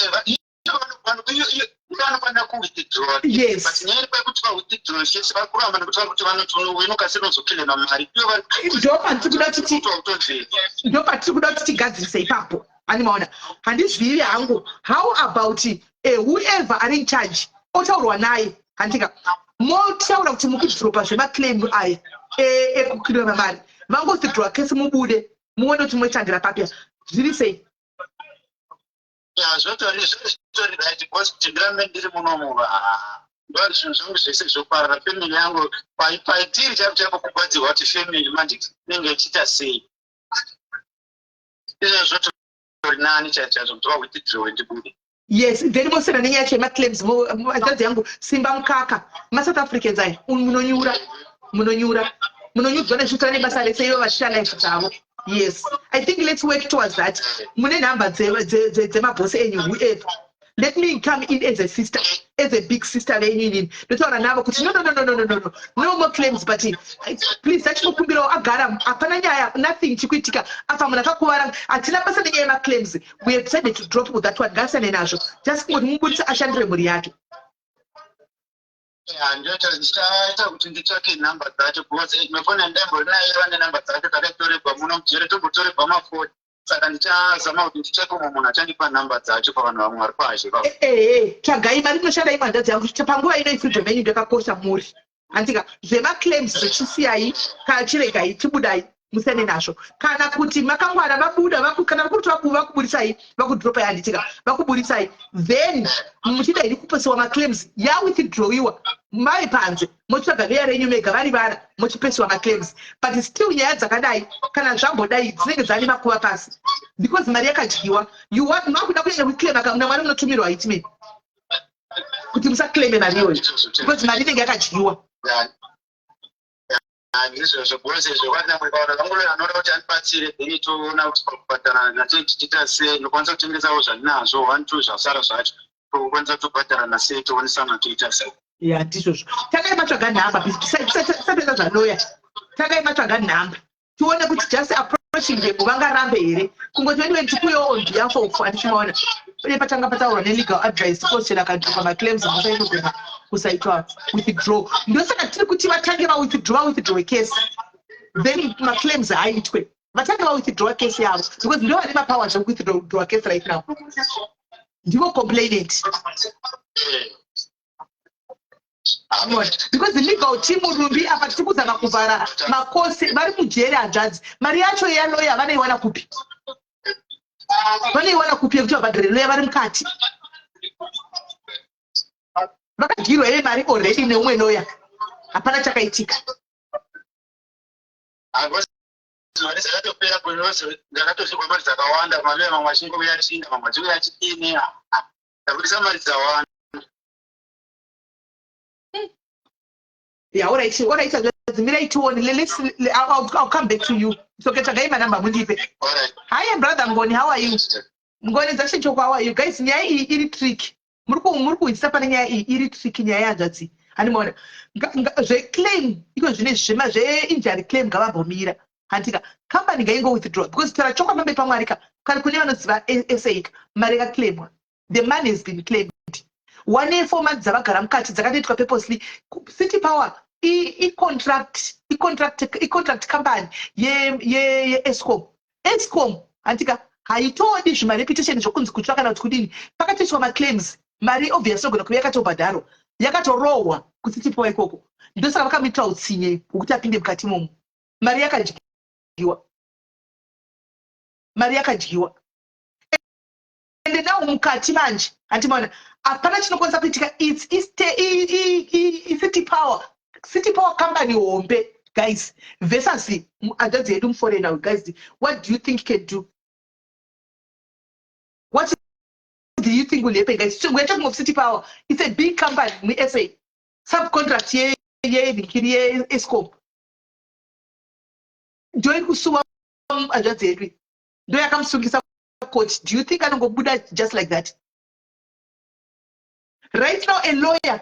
Vanofanira kuwithdraw. Yes. But nyaya iri pekuti vawithdraw chese vari kuramba, nekuti vari kuti vanoti unokasira unozoclaima mari iyo vari Ndopatiri kuda kuti tigadzirise ipapo. Hani maona, handizvivi hangu. How about whoever ari in charge otaurwa naye, handika motaura kuti mukudropa zvemaclaim aya ekuclaima mari, vangowithdrawa case, mubude, muone kuti moitangira papya, zviri sei? Zvotori zvitori right, because kuti ndirambe ndiri munomu, ndo zvinhu zvangu zvese zvoparara, family yangu paitiri chaipo chaipo kugwadzirwa kuti family manje inenge ichiita sei. Izvo zvotori nani chaizvo chaizvo kuti vawithdrawe ndibude. Yes, then mosiyana nenyaya yacho yemaclaims. Hanzvadzi yangu, simba mukaka. MaSouth Africans aya, munonyura, munonyura, munonyudzwa nezvitsva nebasa rese, ivo vachiita life dzavo. Yes, I think let's work towards that. Mune nhamba dzemabhosi enyu, whoever? Let me come in as a sister, as a big sister venyu inini, ndotaura navo kuti no, no, no, no, no, no, no, no, no more claims, but please achinokumbirawo agara, hapana nyaya, nothing chikuitika apa, munhu akakuvara, hatina basa nenyaya yemaclaims. We have decided to drop with that one, ngasiyane nazvo, just kungoti mubudise ashandire mhuri yake. Ndichaita kuti nditsvake nhamba dzacho, because mafoni andaimbori naye vane nhamba dzacho takatoregwa muno mujere, tombotoregwa mafoni, saka ndichazama kuti nditsvake umwe munhu achandipa nhamba dzacho pavanhu vamwe vari pazhe. Ehe, tsvagai mari inoshanda imwe, hanzvadzi yangu. Panguva ino ifreedom yenyu ndakakosha muri, handika zvemaclaims zvechisiyai, chiregai, chibudai, musiyane nazvo. Kana kuti makangwara vabuda, kana vakuri kuti vakuburisai, vakudropai, handitika vakuburisai, then muchida iri kupesiwa maclaims yawithdrawiwa, mave panze, mochitsvaga veya renyu mega vari vara, mochipesiwa maclaims. But still nyaya dzakadai kana zvambodai dzinenge dzane makuva pasi, because mari yakadyiwa. Makuda kunyanya kuclaima kamuna mwari munotumirwa itimeni kuti musaclaime mari iyoyo, because mari inenge yakadyiwa. Ndizvozvo, because zvekwanamwekaona vangu anoda kuti andibatsire, then toona kuti pakubhadharana nacho tichiita sei. Ndokwanisa kutengesawo zvandinazvo, one two zvasara zvacho, tokwanisa kutobhadharana sei, toonesana toita sei. Ya, ndizvozvo. Tangai matsvaga nhamba, tisapedza zvaloya. Tangai matsvaga nhamba, tione kuti just approaching them vangarambe here. Kungoti anyway, tikuyewo on behalf of, handichimaona pane patanga pataurwa nelegal advice, kochera akadropa maclaims, mhosva inogona kusaitwa withdraw. Ndosaka tiri kuti vatange vawithdraw, vawithdraw case, then maclaims haaitwe. Vatange vawithdraw case yavo, because ndo vane mapowers ekuwithdraw case right now, ndivo complainant. Because the legal team, Rumbi, apa tiri kuzama kuvhara makosi. Vari mujeri, hanzvadzi. Mari yacho yaloya vanoiwana kupi? Vanoiwana kupi yekuti vabhadhare loya vari mukati? Vakadyirwa iye mari already neumwe loya, hapana chakaitika. Mari dzakatopera, ndakatozvirwa mari dzakawanda. Maloya mamwe achingouya achinda, mamwe achiuya achidini, ndabudisa mari dzawanda. Yeah, all right, mirai tione. I'll come back to you. So okay, tsvagai manamba mundipe. Hi brother Ngoni, how are you? Ngoni dzachechoko, how are you guys? Nyaya iyi iri tricky. Muri kuhwisisa pane nyaya iyi, iri tricky nyaya yehanzvadzi. Handimaona zveclaim iko zvine zvema zveinjury claim, ngavambomira, handika? Company ngaingo withdraw, because tara chokwa pamberi paMwari ka. Kana kune vanoziva sa ka, mari yakaclaimwa, the money has been claimed. 1 year 4 months dzavagara mukati dzakatoitwa purposely. City Power i-contract company yeEskom. Eskom, handika, haitodi zvimareputation zvokunzi kutsva kana kuti kudini. Pakatoiswa maclaims, mari obviously ogona kuva yakatobhadharwa, yakatorohwa kuCity Power ikoko. Ndosaka vakamuitira utsinye hwekuti apinde mukati imomo. Mari yakadyiwa, mari yakadyiwa. Ende now mukati manje, handimaona, hapana chinokwanisa kuitika. Its City Power, City Power company hombe, guys, versus hanzvadzi yedu muforeigner. Guys, what do you think can do? What do you think will happen, guys? So we're talking of City Power. It's a big company muSA, subcontract yevikiri yeEskom. Ndo iri kusuwa hanzvadzi yedu, ndo yakamusungisa court. Do you think anongobuda just like that? Right now a lawyer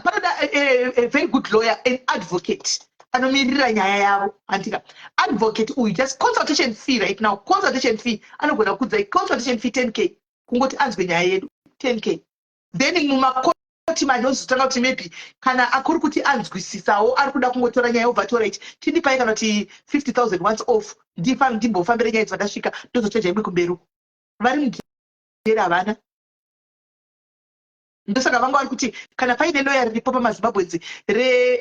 panoda a very good lawyer, an advocate anomirira nyaya yavo, handika? Advocate uyu, just consultation fee right now, consultation fee anogona kudzai consultation fee 10K, kungoti anzwe nyaya yedu, 10K. Then mumakoti manje ozotanga kuti maybe kana akuri kuti anzwisisawo, ari kuda kungotora nyaya, obva tora ichi, chindipai kana kuti 50 000 once off, ndimbofambire nyaya dzandasvika, ndozochaja imwe kumberi uko. Vari mujeri, havana. Ndosaka vanga vari kuti kana paine loya riripo pamaZimbabwedzi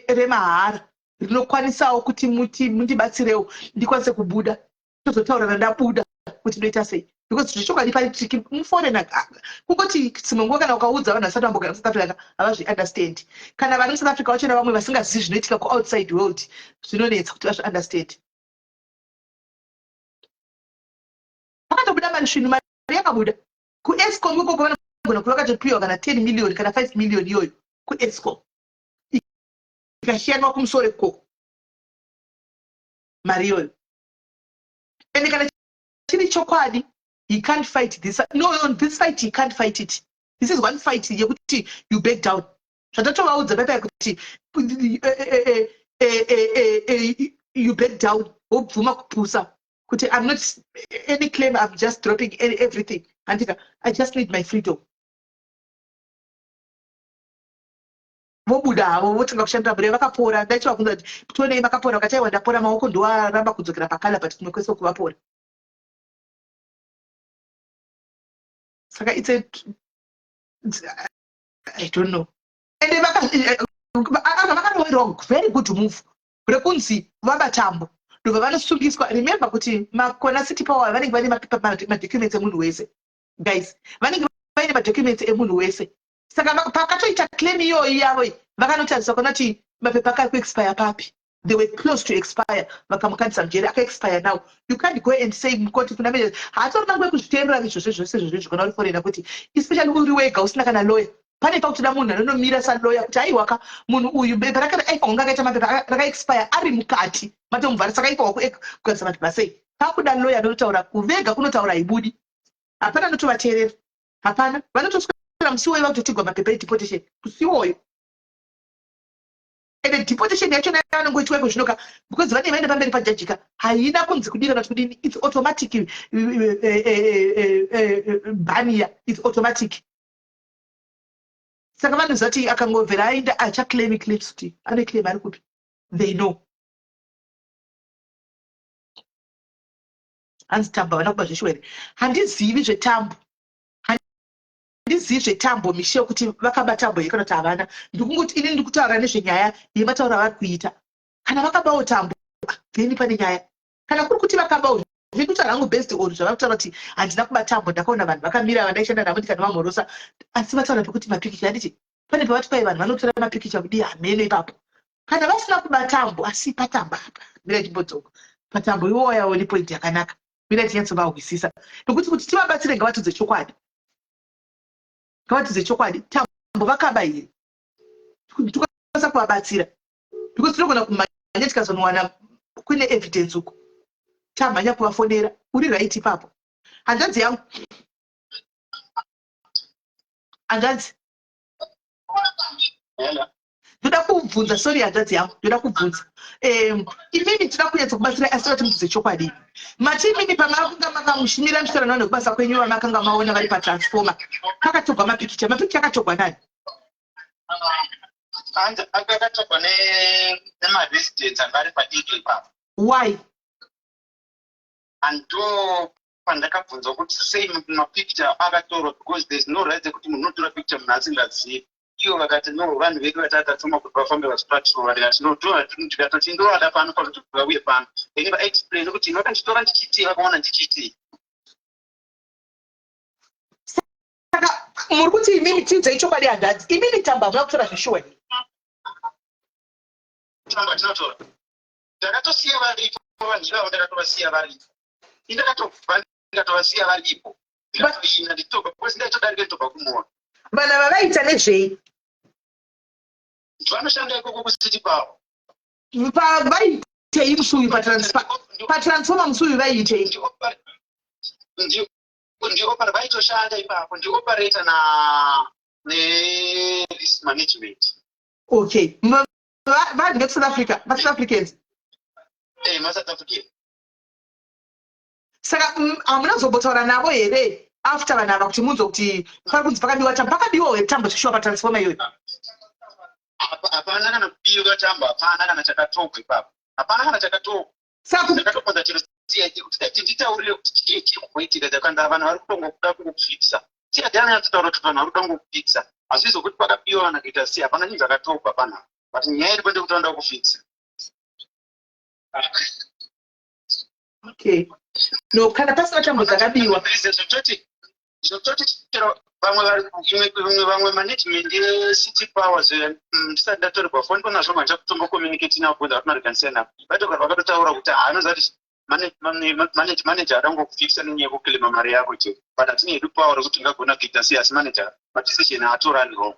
remahara rinokwanisawo kuti muti mundibatsirewo ndikwanise kubuda, tozotaurana ndabuda kuti ndoita sei, because zvechokwadi pari tricky. Muforeigner, kungoti dzimwe nguva kana ukaudza vanhu vasati vambogara muSouth Africa, havazviunderstand. Kana vari muSouth Africa vachona, vamwe vasingazivi zvinoitika kuoutside world, zvinonetsa kuti vazviunderstand. Pakatobuda mari svinu, mari yakabuda kuEskom ikoko. Vanogona kuva vakatopiwa kana 10 million kana 5 million iyoyo kuEskom, ikashiyanwa kumusoro ikoko mari iyoyo. Ende kana chiri chokwadi, he can't fight this. No, this fight he can't fight it. This is one fight yekuti you back down. Zvatatovaudza paipai kuti you back down, wobvuma kupusa kuti I'm not any claim, I'm just dropping everything, handika? I just need my freedom. Vobuda havo, votanga kushandira mure vakapora. Ndachivabvunza kuti tionei makapora, vakati aiwa, ndapora, maoko ndoaramba kudzokera pakala, but kumwe kwese kuvapora. Saka it's a, I don't know. Ende vakaroverwa very good move rekunzi vabatambo, ndobva vanosungiswa. Remember kuti makona City Power vanenge vane madocuments emunhu wese, guys, vanenge vaine madocuments emunhu wese. Saka pakatoita claim iyoyi yavo, vakanotarisa kuona kuti mapepa akari kuexpire papi. They were close to expire, vakamukandisa mujeri. Akaexpire, now you can't go and say mukoti kuna manager. Haatorina nguva yekuzviteerera izvozvo zvose izvozvo kana uri foreigner, kuti especially uri wega usina kana lawyer. Pane pakutoda munhu anonomira saloya kuti aiwaka, munhu uyu bepa rake aifanwa kunge akaita mapepa rakaexpire ari mukati matomuvharisa, akaifanwa kugadzisa mapepa sei? Pakuda lawyer anotaura kuvega, kunotaura haibudi, hapana anotovateerera, hapana. Vanotoswera musi iwoyo vakutotigwa mapepa edeportation kusi iwoyo. Ende deportation yachona yavanongoitwa iko zvinoka, because vanenge vaenda pamberi pajajika, haina kunzi kudii kana kuti kudini. It's automatic bania, it's automatic. Saka vanoziva kuti akangobvera aenda, achaclaim clips, kuti ane claim ari kupi, they know. Hanzi tambo havana kuba zveshuwa here? Handizivi zvetambo, handizivi zvetambo, Michel, kuti vakaba tambo here kana kuti havana. Ndikungoti ini ndikutaura nezvenyaya yematauro avari kuita. Kana vakabawo tambo, then pane nyaya. Kana kuri kuti vakabawo, ndikutaura hangu based on zvavari kutaura kuti handina kuba tambo, ndakaona vanhu vakamira vandaishanda navo ndikanovamhorosa. Asi vataura pekuti mapikicha, handiti pane pavati kwai vanhu vanotora mapikicha kudii, hameno ipapo. Kana vasina kuba tambo, asi patambo apa, mira chimbodzoka patambo iwowa yawo nepoint yakanaka. Mira tinyatsovahwisisa, nokuti kuti tivabatsire, ngavatudze chokwadi, ngavatudze chokwadi. Tambo vakaba here, tikwanisa kuvabatsira? Because tinogona kumhanya tikazonowana kune evidence uko tamhanya kuvafonera. Uri right ipapo, hanzvadzi yangu, hanzvadzi. Ndoda kubvunza, sorry, hanzvadzi yangu, ndoda kubvunza. Imimi tinoda kunyatsa kubatsira, asi toda timubvunze chokwadi. Mati imimi pamakanga makamushumira muchitaura navo nekubasa kwenyu, vamakanga maona vari patransformer, pakatogwa mapikicha. Mapikicha akatogwa nani? Akatogwa nemaresidents anga ari padiki ipapo. Why? Ando pandakabvunzwa kuti sei mapikicha akatorwa, because there is no right yekuti munhu unotora picture munhu asingazivi. Ivo vakati no, vanhu vedu vatakatuma kuti vafambe vachipatrova. Ndikati no, ndikatoti ndovada pano pakuti vauye pano, then vaexplain kuti vakanditora ndichitii, vakaona ndichitii. Saka muri kuti imimi, tiudzei chokwadi, hanzvadzi, imimi tambo hamuna kutora zveshuwa here? Tambo tinotora, ndakatosiya varipo vanhu ivavo, ndakatovasiya varipo. Indakatobva ndikatovasiya varipo, ndikatoina ndichitobva, because ndaitodarika nditobva kumona. Vanhu ava vaita nezvei? Vanoshanda ikoko kuCity Power. Vaitei musi uyu patransformer? Musi uyu vaiitei? Vaitoshanda ipapo, ndioperator na nerisk management. Okay, vanhu vekuSouth Africa, maSouth Africans? Eh, maSouth African. Saka hamuna kuzombotaura navo here after vanhu ava, kuti munzwe kuti pari kunzi pakabiwa tambo? Pakabiwawo here tambo zveshuwa patransformer iyoyo? Hapana kana kubiwa tambo, hapana kana chakatogwa ipapo, hapana kana chakatogwa. Saka ndakatobvunza chero CID kuti dai nditaurire kuti chii chiri kumboitika chakanda, vanhu vari kutongokuda kungokufikisa. CID anonyatsotaura kuti vanhu vari kuda kungokufikisa, hazvi zokuti pakabiwa kana kuita sei, hapana chinhu chakatogwa panapa, but nyaya iripo ndekuti vanoda kufikisa. Okay, no, kana pasina tambo dzakabiwa. Zvototi chero vamwe vari imwe vamwe management yeCity Power, ndisati ndatorerwa foni panazvo, manja kutombocommunicate navo because hatina reganisai navo, vaitogara vakatotaura kuti haanoziva kuti manager ada kungokufikisa nenyaya yekuclaima mari yako chete, but hatine hedu power rekuti tingagona kuita sei, asi manager madecision aatora ari wrong.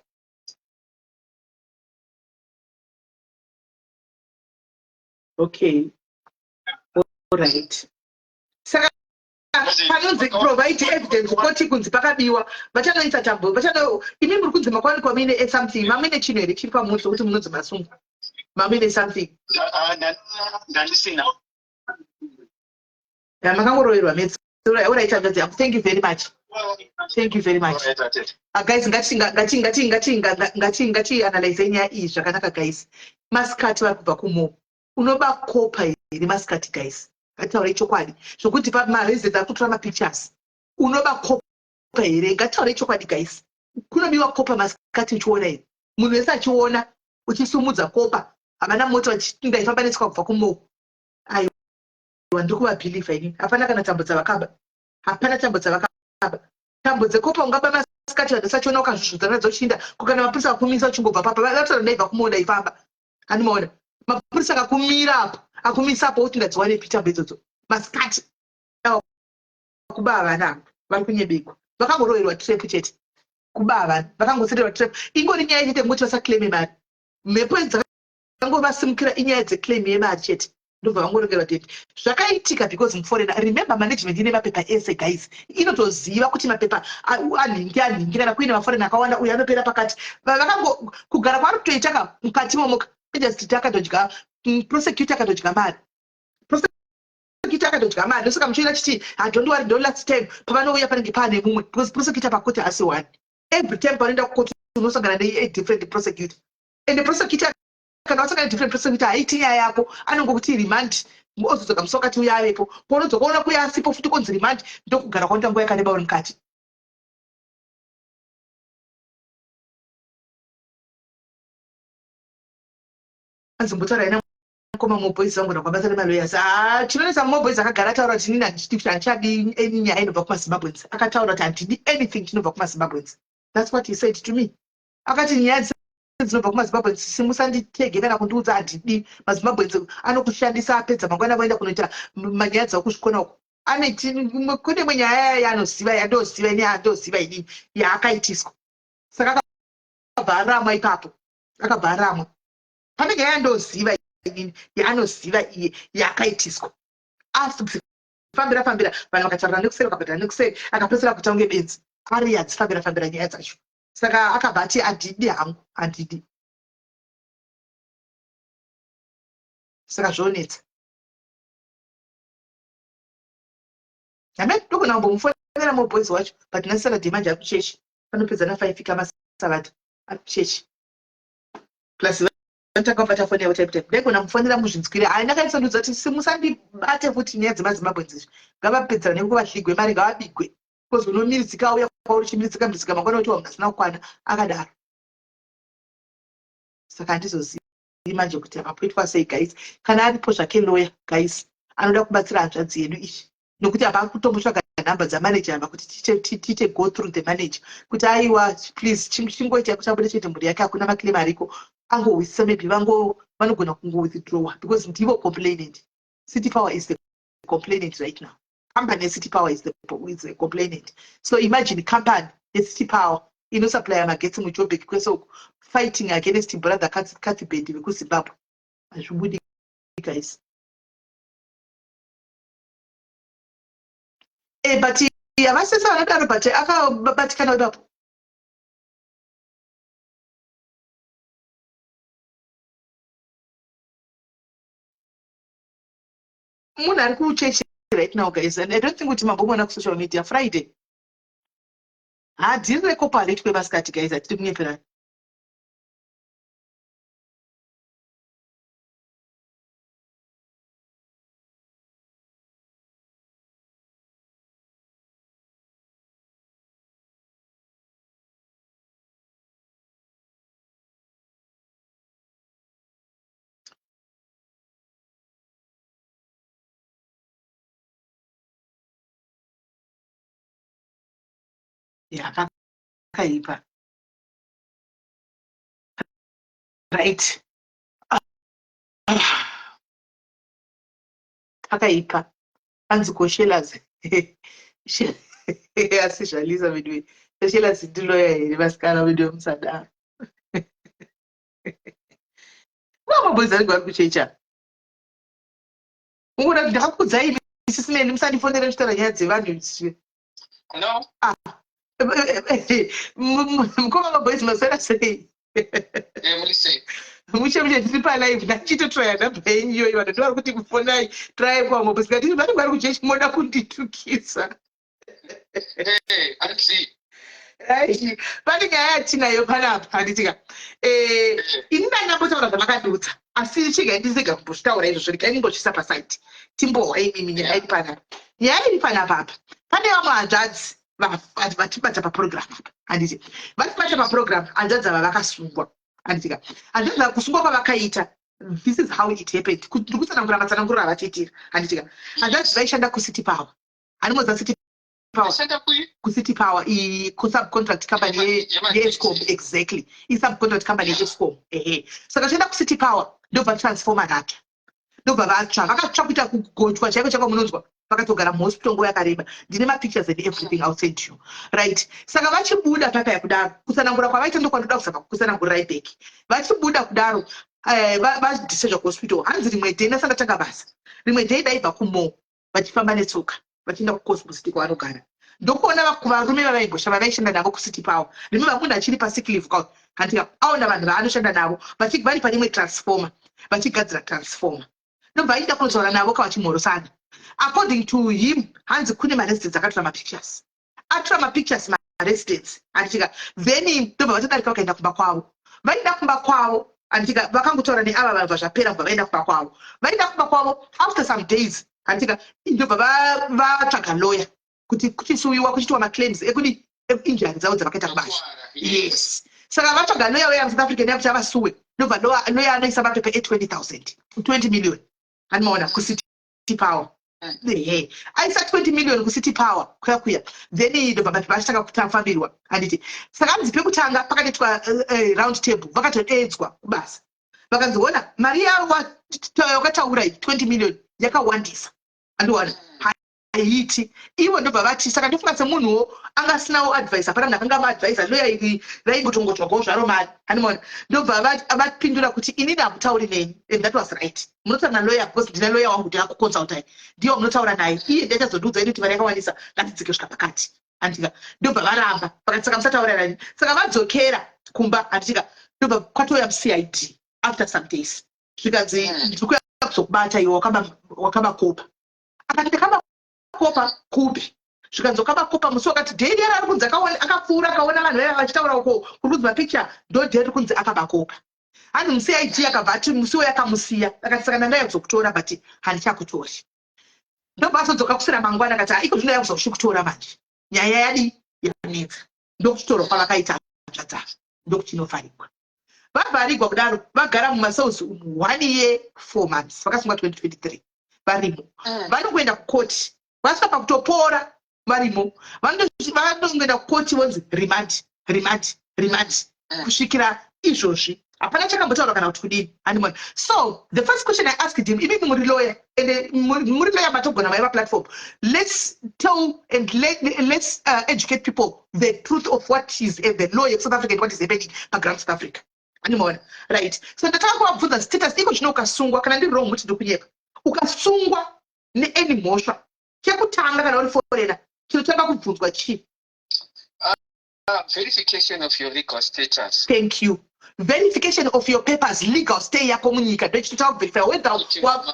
Okay, alright. Saka panonzi provide evidence koti kunzi pakabiwa, vachanoisa tambo, vachano imi muri kunzi makwanikwa muine something, mamuine chinhu here chiri pamunhu sokuti munonzi masungwa mamuine something? Ndandisina. Makangoroverwa metsi. Alright, hanzvadzi yangu, thank you very much, thank you very much. Guys, ngati ngati ngati ngati ngati ngati analyze nyaya iyi zvakanaka, guys. Masikati vari kubva kumo, unoba copper here masikati? Guys, ngatitaurei chokwadi. Zvokuti pamaresidents ari kutora mapictures, unoba copper here? Ngatitaurei chokwadi, guys. Kunobiwa copper masikati uchiona here, munhu wese achiona uchisumudza copper? Havana mota, ndaifamba netsoka kubva kumo. Aiwa, ndiri kuvabhilivha inini. Hapana kana tambo dzavakaba, hapana tambo dzavakaba. Tambo dzecopper ungaba masikati vanhu vasachiona, ukazvuzvudza nadzo uchinda kukana mapurisa akumisa uchingobva papa? Vataura ndaibva kumo, ndaifamba, handimaona mapurisa akakumira apo, akumisa apo, kuti ndadziwanepi tambo idzodzo masikati? Kuba havana ava, vari kunyebekwa, vakangoroverwa trap chete. Kuba havana, vakangoseterwa trap. Ingori nyaya chete kungoti vasaclaime mari. Mhepo dzakangovasimukira, inyaya dzeclaim yemari chete, ndobva vangorongerwa date. Zvakaitika because muforeigner. Remember, management ine mapepa ese, guys. Inotoziva kuti mapepa anhingi anhingi. Kana kuine maforeigner akawanda, uyo anopera pakati. Vakango kugara kwaari kutoita ka mukati momoka. Magistrate akatodya, prosecutor akatodya mari, prosecutor akatodya mari. Ndosaka muchiona chiti, ah, don't worry, don't last time pavanouya panenge paane mumwe, because prosecutor pakoti haasi one. Every time panoenda kukoti unosangana nedifferent prosecutor, and the prosecutor, kana wasangana nedifferent prosecutor, haiti nyaya yako, anongokuti remand, ozodzoka musi wakati uya avepo. Paunodzoka ona kuya asipo futi, konzi remand. Ndokugara kwanoita nguva yakareba uri mukati. Anzombotaura ina mukoma Moboys vangu nakwabasa nemalawyers. Ah, chinonetsa, Moboys akagara ataura kuti inini handidi kuti handichadi any nyaya inobva kumaZimbabweans. Akataura kuti handidi anything chinobva kumaZimbabweans. That's what he said to me. Akati nyaya dzinobva kumaZimbabweans simusanditege kana kundiudza, handidi. MaZimbabweans anokushandisa, apedza mangwana voenda kunoita manyaya dzavo kuzvikona uko. Ane kune imwe nyaya yaanoziva, yandoziva ini, yandoziva inini, yaakaitiswa. Saka akabva aramwa ipapo, akabva aramwa. Pane nyaya yandoziva inini, yaanoziva iye, yaakaitiswa. Asi fambira fambira, vanhu vakataura nekuseri, vakabhadhara nekuseri, akapedzisira kuita kunge benzi ari adzifambira fambira nyaya dzacho. Saka akabva ati handidi hangu, handidi. Saka zvonetsa. Amen. Ndogona kumbomufonera Moboys wacho, but nhasi Saturday manje ari kuchechi, panopedza na5 kamasavata, ari kuchechi. Plus vanotanga kubata foni yavo type type. Ndaigona mufonera muzvinzwire. Hai, ndakaisandudza kuti simusandibate futi nyaya dzemaZimbabweans izvi. Ngavapedzerane nekuvahligwe mari, ngavabigwe, because unomiridzika, auya kwauri uchimiridzika miridzika, mangwana kuti wamunhu asina kukwana akadaro. Saka handizozivi manje kuti akapoitwa sei, guys. Kana aripo zvake lawyer, guys, anoda kubatsira hanzvadzi yedu izvi, nokuti apa kutombotsvaga nhamba dzamanager ava kuti tiite go through the manager kuti aiwa, please, chingoitai kuti abude chete mhuri yake. Hakuna maclaim ariko, angohwisisa. Maybe vango vanogona kungowithdrawa because ndivo complainant. City Power is the complainant right now. Company yeCity Power is the complainant. So imagine company yeCity Power inosupplya magetsi muJoburg kwese uku fighting against brother Cuthbert vekuZimbabwe. Hazvibudi, guys. But havasese vanodaro, but akabatikana ipapo. Munhu ari kuchechi right now, guys, and I don't think kuti mambomona kusocial media Friday. Hadhiri rekopa haritwe masikati, guys, hatidi kunyeperana. Yakakaipa, right? Akaipa anzi koshelas, asi zvalisa veduwe. Shelas ndiloya here, vasikana veduwe? Musadaro. Vamaboys anenge vari kuchecha. Ungoda kuti ndakakuudzai sisimeni, musandifonere muchitaura nyaya dzevanhu. No. Ah. Mukoma maboys, maswera sei? Muri sei? Mushe mushe, tiri palive. Ndachitotraya nhamba yenyu iyoyo, vanhu ndovari kuti kufonai, try kwamo ngati vanenge vari kuchechi, moda kunditukisa. Anzi. Ai, pane nyaya yatinayo panapa, handitika? Ini ndanyambotaura zvamakandiudza, asi chigai ndisega kumbozvitaura izvozvo, regai ndimbozvisa pasite, timbohwa imimi nyaya iri panapa. Nyaya iri panapa apa, pane vamwe hanzvadzi vatibata paprogram apa, handiti? Vatibata paprogram, hanzvadzi ava vakasungwa, handitika? Hanzvadzi ava kusungwa kwavakaita, this is how it happened. Ndiri kutsanangura matsananguriro avatiitira, handitika? Hanzvadzi vaishanda kuCity Power. Hanimoziva City Power? Shanda kui? KuCity Power, i-subcontract company yeEskom. Exactly, i-subcontract company yeEskom, ehe. Saka chienda kuCity Power, ndobva transformer ratsva, ndobva vatsva, vakatsva kuita kugochwa chaiko chaiko, munonzwa, vakatogara muhospital nguva yakareba. Ndine mapictures and everything, I'll send you, right? Saka vachibuda papaya kudaro, kutsanangura kwavaita ndokwandoda kuzama kutsanangurirai back. Vachibuda kudaro, vadischargwa kuhospital, hanzi rimwe day ndasandatanga basa, rimwe day ndaibva kumo vachifamba netsoka vachienda kuCosmo City kwavanogara, ndokuona varume vavaimbosha, vavaishanda navo kuCity Power. Remember, munhu achiri pasick leave. Handika aona vanhu vaanoshanda navo vari pane imwe transformer, vachigadzira transformer. Ndobva aida kunotaura navo kavachimhorosana. According to him, hanzi kune maresidents akatora mapictures, atora mapictures maresidents, handitika? Then ndobva vatodarika, vakaenda kumba kwavo. Vaenda kumba kwavo, handitika? Vakangotaura neava vanhu, zvapera, kubva vaenda kumba kwavo. Vaenda kumba kwavo after some days, handitika? Ndobva vatsvaga lawyer kuti kuchisuwiwa, kuchiitwa maclaims ekudi injury dzavo dzavakaita kubasha. Yes, saka vatsvaga lawyer weya muSouth African yakuti avasuwe. Ndobva lawyer anoisa mapepa e20 000, 20 million, handimaona, kuCity Power. Ehe, aisa 20 million kuCity Power kuya kuya. Then ndobva mapepa achitanga kutafambirwa, handiti? Saka hanzi pekutanga pakatoitwa round table, vakatodeedzwa kubasa, vakanzi, "Ona, mari yawakataura iyi, 20 million, yakawandisa, andiwana haiti." Ivo ndobva vati, saka ndofunga semunhuwo angasinawo advice, hapana munhu akanga maadvisa, loya iri raingotongotsvagawo zvaro mari, handimaona? Ndobva vapindura kuti, "Inini hamutauri neni," and that was right. "Munotaura naloya, because ndina loya wangu, ndikakuconsultai, ndiye wamunotaura naye. Iye ndiachazondiudza ini kuti mari yakawandisa, ngatidzike kusvika pakati," handika? Ndobva varamba, vakati, "Saka musataura nani." Saka vadzokera kumba, handitika? Ndobva kwatouya muCID after some days, zvikanzi, "Ndiri kuya kuzokubata iwe, wakaba copper." Akati, "Ndakaba copper kupi?" Zvikanzi, "Wakaba copper musi wakati." Day riya ari kunzi akapfuura, akaona vanhu vaya vachitaura uko kuri kunzi mapicture, ndo day riri kunzi akaba copper. Hanzi muCID akabva ati musi uyo akamusiya, akati, "Saka ndanga yakuzokutora, but handichakutori." Ndobva azodzoka kusira mangwana, akati, "Iko zvino yakuzochikutora manje, nyaya yadi yanetsa." Ndokuchitorwa kwavakaita hanzvadzavo, ndokuchinovharigwa. Vavharigwa kudaro, vagara mumacells umu one year 4 months. Vakasungwa 2023, varimo. Vanongoenda kukoti, vasvika pakutopora varimo. Vanongoenda kukoti, vonzi remand, remand, remand, kusvikira izvozvi hapana chakambotaurwa kana kuti kudini, handimona? So the first question I asked him, imimi muri lawyer, and muri lawyer, matogona maiva platform, let's tell and let's educate people the truth of what is the law yeSouth Africa and what is happening paground South Africa, handimona? Right, so ndatanga kuvabvunza status. Iko zvino ukasungwa, kana ndiri wrong muti ndikunyepa, ukasungwa neany mhosva, chekutanga kana uri foreigner, chinotanga kubvunzwa chii? Verification of your legal status. Thank you. Verification of your papers, legal stay yako munyika, ndochitotanga kuverify whether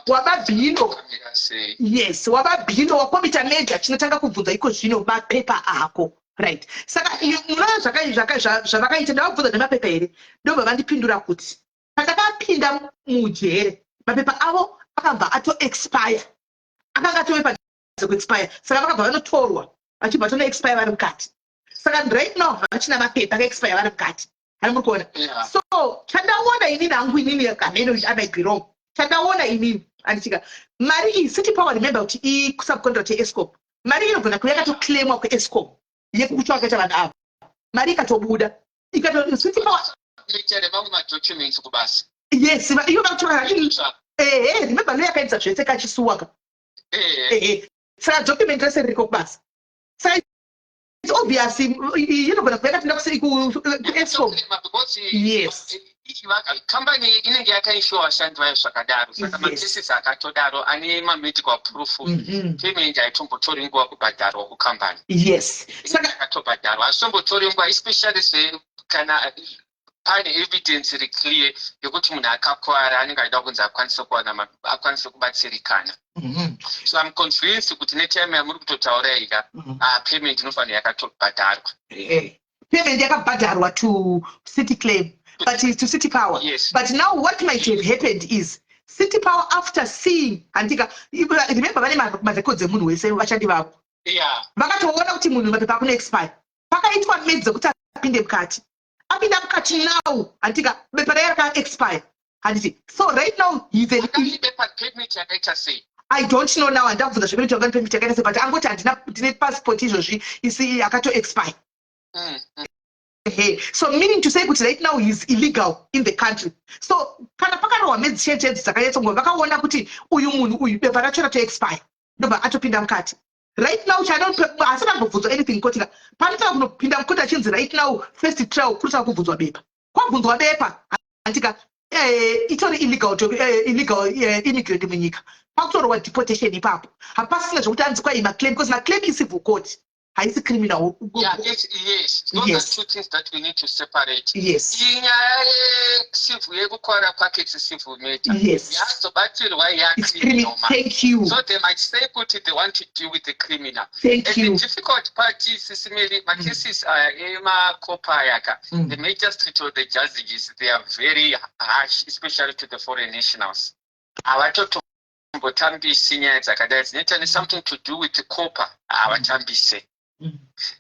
wababhilo. Kamira sei? Yes, wababhilo, wacommita major, chinotanga kubvunza iko zvino mapepa ako, right? Saka munoona zvavakaita, ndavabvunza nemapepa here, ndobva vandipindura kuti pandakapinda mujere mapepa avo akabva atoexpire, akanga atove padhuze kuexpire. Saka vakabva vanotorwa, vachibva tonoexpire vari mukati. Saka right now havachina mapepa, akaexpire vari mukati, hani muri kuona? Yeah. So chandaona inini hangu, inini kameno, I might be wrong, chandaona inini, anditika, mari iyi, City Power, remember kuti isubcontract yeEskom, mari inogona kuva yakatoclaimwa kuEskom yekukutsva vakaita vanhu ava, mari ikatobuda ikato City Power. Ita nemamwe madocuments kubasa. Yes, iyo vakutora. Itsva. Ehe, remember ndo yakaitisa zvese kachisuwaka. Ehe, saka document rese ririko kubasa. Saka it's obvious inogona kuva yakatoenda kuEskom. Because kambani inenge yakainsure vashandi vayo zvakadaro, saka macases akatodaro ane mamedical proof, payment haitombotori nguva kubhadharwa kukambani. Yes, saka Yakatobhadharwa, hazvitombotori nguva, especially kana pane evidence iri clear yekuti munhu akakwara, anenge achida kunzi akwanise kuwana akwanise kubatsirikana. So I'm convinced kuti netime yamuri kutotaura ika, payment inofanira yakatobhadharwa. Payment yakabhadharwa to City Claim, but to City Power. But now what might have happened is City Power, after seeing, handika, remember vane marecords emunhu wese, vashandi vavo, vakatoona kuti munhu mapepa akuna expire, pakaitwa medzi dzekuti apinde mukati. Apinda mukati now, handika, bepa raya raka expire, handiti? So right now he's an Akaibepa permit yakaita sei? I don't know now, handakubvunza zvekuti wanga permit yakaita sei, but angoti handina, ndine passport izvozvi isi yakato expire. Ehe, so meaning to say kuti right now he is illegal in the country. So kana pakarohwa medzi chechedzi dzakanyatso, vakaona kuti uyu munhu uyu bepa racho rato expire, ndobva atopinda mukati. Right now asina kumbobvunzwa anything kotika, panotanga kunopinda mukoti achinzi right now first trial, kurutanga kubvunzwa bepa. Kwabvunzwa bepa, handika, itori illegal immigrant munyika, pakutorwa deportation ipapo. Hapasina zvokuti anzi kwai maclaim, because maclaim icivil court. Haisi criminal. Yeah, yes, those are two things that we need to separate. Inyaya yecivil, yekukwara kwake, it's civil matter. Yazobatirwa yacriminal. Thank you. So they might say kuti they want to deal with the criminal. Thank And you. the difficult part is, Simeli, macases aya emakopa ayaka, the magistrate or the judges, they are very harsh, especially to the foreign nationals. Havatotombotambisi nyaya dzakadai dzinoita nesomething to do with the COPA, havatambise.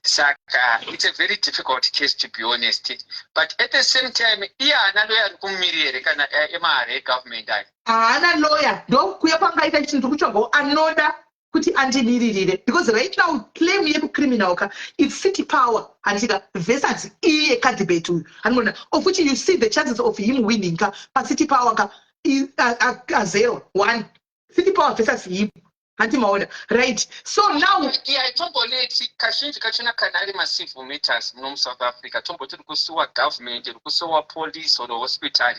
Saka it's a very difficult case, to be honest, but at the same time iye haana lawyer ari kumumirira here, kana emahari egovernment ayo? Haana lawyer. Ndokuya kwangaita chinhu tiri kutsvagawo anoda kuti andimiririre, because right now claim yekucriminal ka, it's City Power, handika, versus iye Kadibet uyu, handimona, of which you see the chances of him winning ka paCity Power ka a zero one, City Power versus him, handimaona? Right, so now Iya, tomboleti kazhinji kachona kana ari macivil matters muno muSouth Africa, tomboti ri kusuwa government, ri kusuwa police or hospital,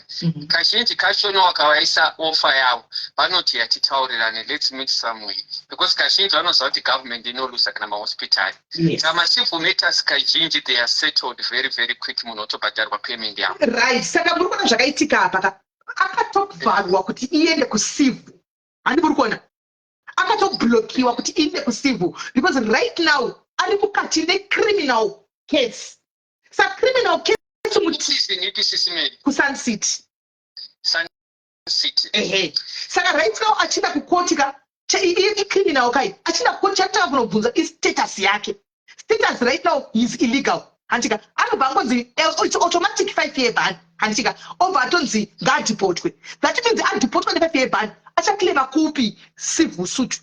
kazhinji kachona wakavaisa offer yavo, vanoti yatitaurirane, let's meet somewhere, because kazhinji vanoziva kuti government inolusa kana mahospital. Saka macivil matters kazhinji they are settled very very quick, munhu otobhadharwa payment yavo. Right, saka muri kuona zvakaitika apa ka, akatovharwa kuti iende kucivil, handi muri kuona? Akatoblokiwa kuti iende kucivil because right now ari mukati necriminal case. Sa criminal case Season ipi, Sisimeli? KuSun City. Sun City. Ehe, saka right now achinda kukoti ka, icriminal kai, achinda kukoti, chatanga kunobvunza istatus yake. Status right now is illegal, handika? Anobva angonzi it's automatic 5 year ban, handika? Obva atonzi ngaadhipotwe. That means adhipotwa ne5 year ban, achaclaima kupi civil suit?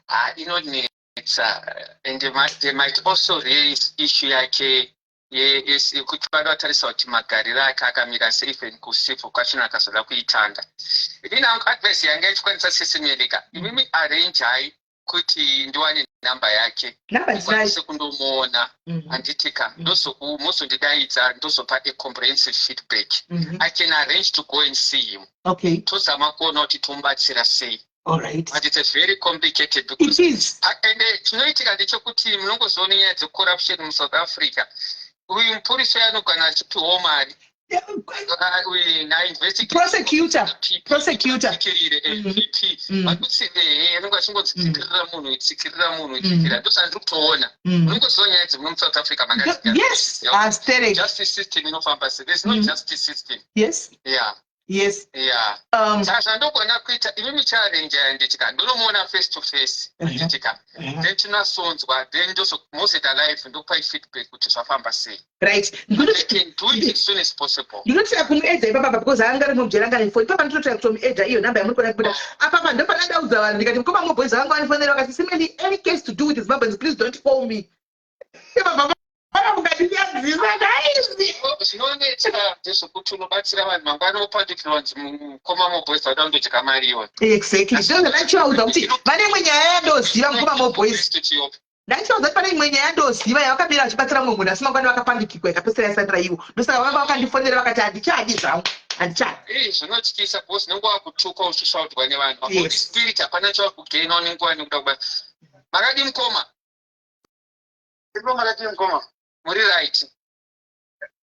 Ah, inonetsa, and they might also raise issue yake yekuti vada kutarisa kuti magariro ake akamira sei, even kucivil kwachona akazoda kuitanga. Inini hangu advice yanga ichikwanisa, Sisimelika, imimi arrangeai kuti ndiwane namba yake. Namba ndinayo. Ndikwanise kundomuona, handitika? Mozondidaidza, ndozopa a comprehensive feedback. I can arrange to go and see him. Tozama kuona kuti tomubatsira sei. All right. But it's a very complicated It because is. Ende chinoitika ndechekuti munongozoona nyaya dzecorruption muSouth Africa. Uyu mupurisa uyu anogona achipiwawo mari. Uyu nainvestigate Prosecutor. Prosecutor. VP vakuti ehe, anenge achingonzi tsikirira munhu, tsikirira munhu, tsikirira. Ndosandiri kutoona. Munongoziva nyaya dzemuno muSouth Africa makadzigara. Yes, asterek. Justice system inofamba sei? There's no justice system. Yeah. Saka zvandogona kuita, imi mucharenja, nditika ndonomuona face to face, nditika then tinasonzwa, then mozoita live, ndokupai feedback kuti zvafamba sei. Right. They can do it as soon as possible. Ndinotira kumuedza ipapapa because anga ari mujeri, anga nefoni ipapa. Ndinotira kutomuedza iyo namba yamuri kuona kubuda apapa. Ndopana ndaudza vanhu ndikati mukoma moboys vangu vanifonera vakati, "Simeli, any case to do with Zimbabweans, please don't call me." Ipapa vana mukatinyadzisa guys. Zvinonetsa ndezvekuti unobatsira vanhu, mangwana wopandukirwa kunzi mukoma moboys vada kundodya mari iyoyo. Exactly, ndozvo ndachivaudza kuti vane imwe nyaya yandoziva, mukoma moboys. Ndachivaudza kuti pane imwe nyaya yandoziva yavakamira vachibatsira mumwe munhu, asi mangwana vakapandukirwa, ikapedzisira yasandira ivo. Ndosaka vanga vakandifonera vakati, "Handichadi zvangu, handichadi." Ii, zvinotyisa because unenge wakutukwa, uchishaudwa nevanhu. Holy Spirit, hapana chawakugaina, unenge wane kuda kubata. Makadi, mukoma? Ipo, makati mukoma? Muri right?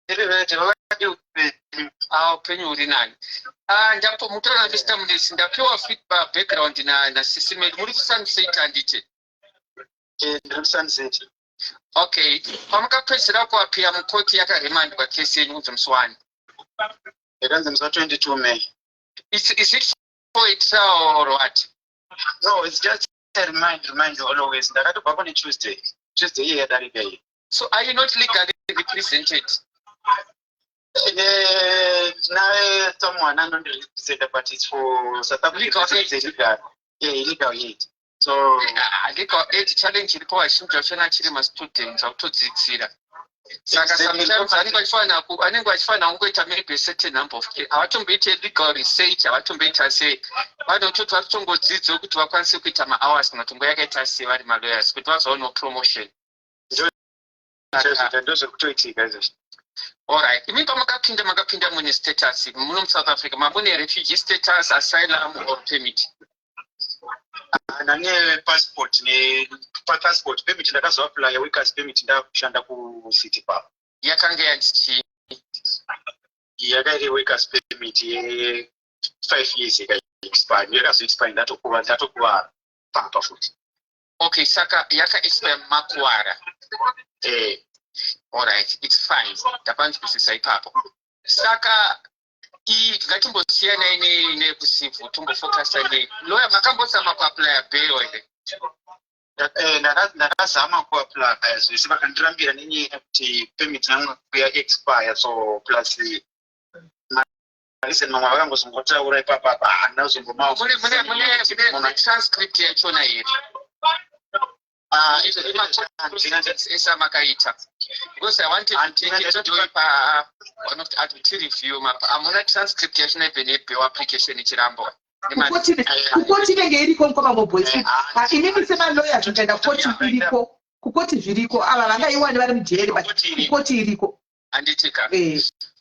Tiri right, vakadi upenyu? Ah, upenyu huri nani. Ah, ndapo mutaura Mr Munesi, ndapiwa feedback background na naSisimeli. Muri kuSun City, handiti? Eh, ndiri kuSun City. Okay, pamakapedzisira kuappear mukoti, yakaremandwa kesi yenyu kunzi musi wani? Yakanzi musi wa22 May. Is it for a trial or what? No, it's just a remind always. Ndakatobva kune Tuesday, Tuesday iye yadarika iyi. So are you not legally represented? Ndinaye someone anondirepresenta, but it's for South Africa. Legal aid. It's illegal, yeah, illegal aid, so Ah, legal aid challenge iripo, vazhinji vachona achiri mastudents akutodzidzira, saka sometimes anenge vachifanira kungoita maybe a certain number of, havatomboite legal research, havatomboita sei, vanototi varitongodzidza kuti vakwanise kuita mahours kana kuti nguva yakaita sei vari malawyers kuti vazowanewo promotion. Ndozvekutoitika izvozvo. Alright, imi pamakapinda, makapinda mune status muno muSouth Africa, mamune refugee status, asylum or permit? Ndane passport, nepassport permit ndakazoapplya workers permit ndakushanda kucity papa. Yakanga yanzi chii? Yakairi workers permit ye-5 years, ikaexpire, yakazoexpire ndatokuvara papa futi. Okay, saka yakaexpire makuwara? Eh. Alright, it's fine, ndapanzwisisa ipapo. Saka ngatimbosiyanai nekucivil, tombofocusa ne lawyer. Makambozama kuapplya bail here? Ndakazama kuapplya zvese, vakandirambira nenyaya yekuti permit yangu yaexpire. So plus mareason mamwe avakangozongotaura ipapa apa handina kuzombomawo. Mune transcript yachona here ese amakaita? Because I wanted to take it to do pa one of the advocate review. Hamuna transcript yachona even yebail application ichirambwa? Kukoti inenge iriko, mukoma Moboys. Inini semaloya, zvikaenda kukoti iriko, kukoti zviriko. Ava vangaiwani vari mujeri, but kukoti iriko. Anditika.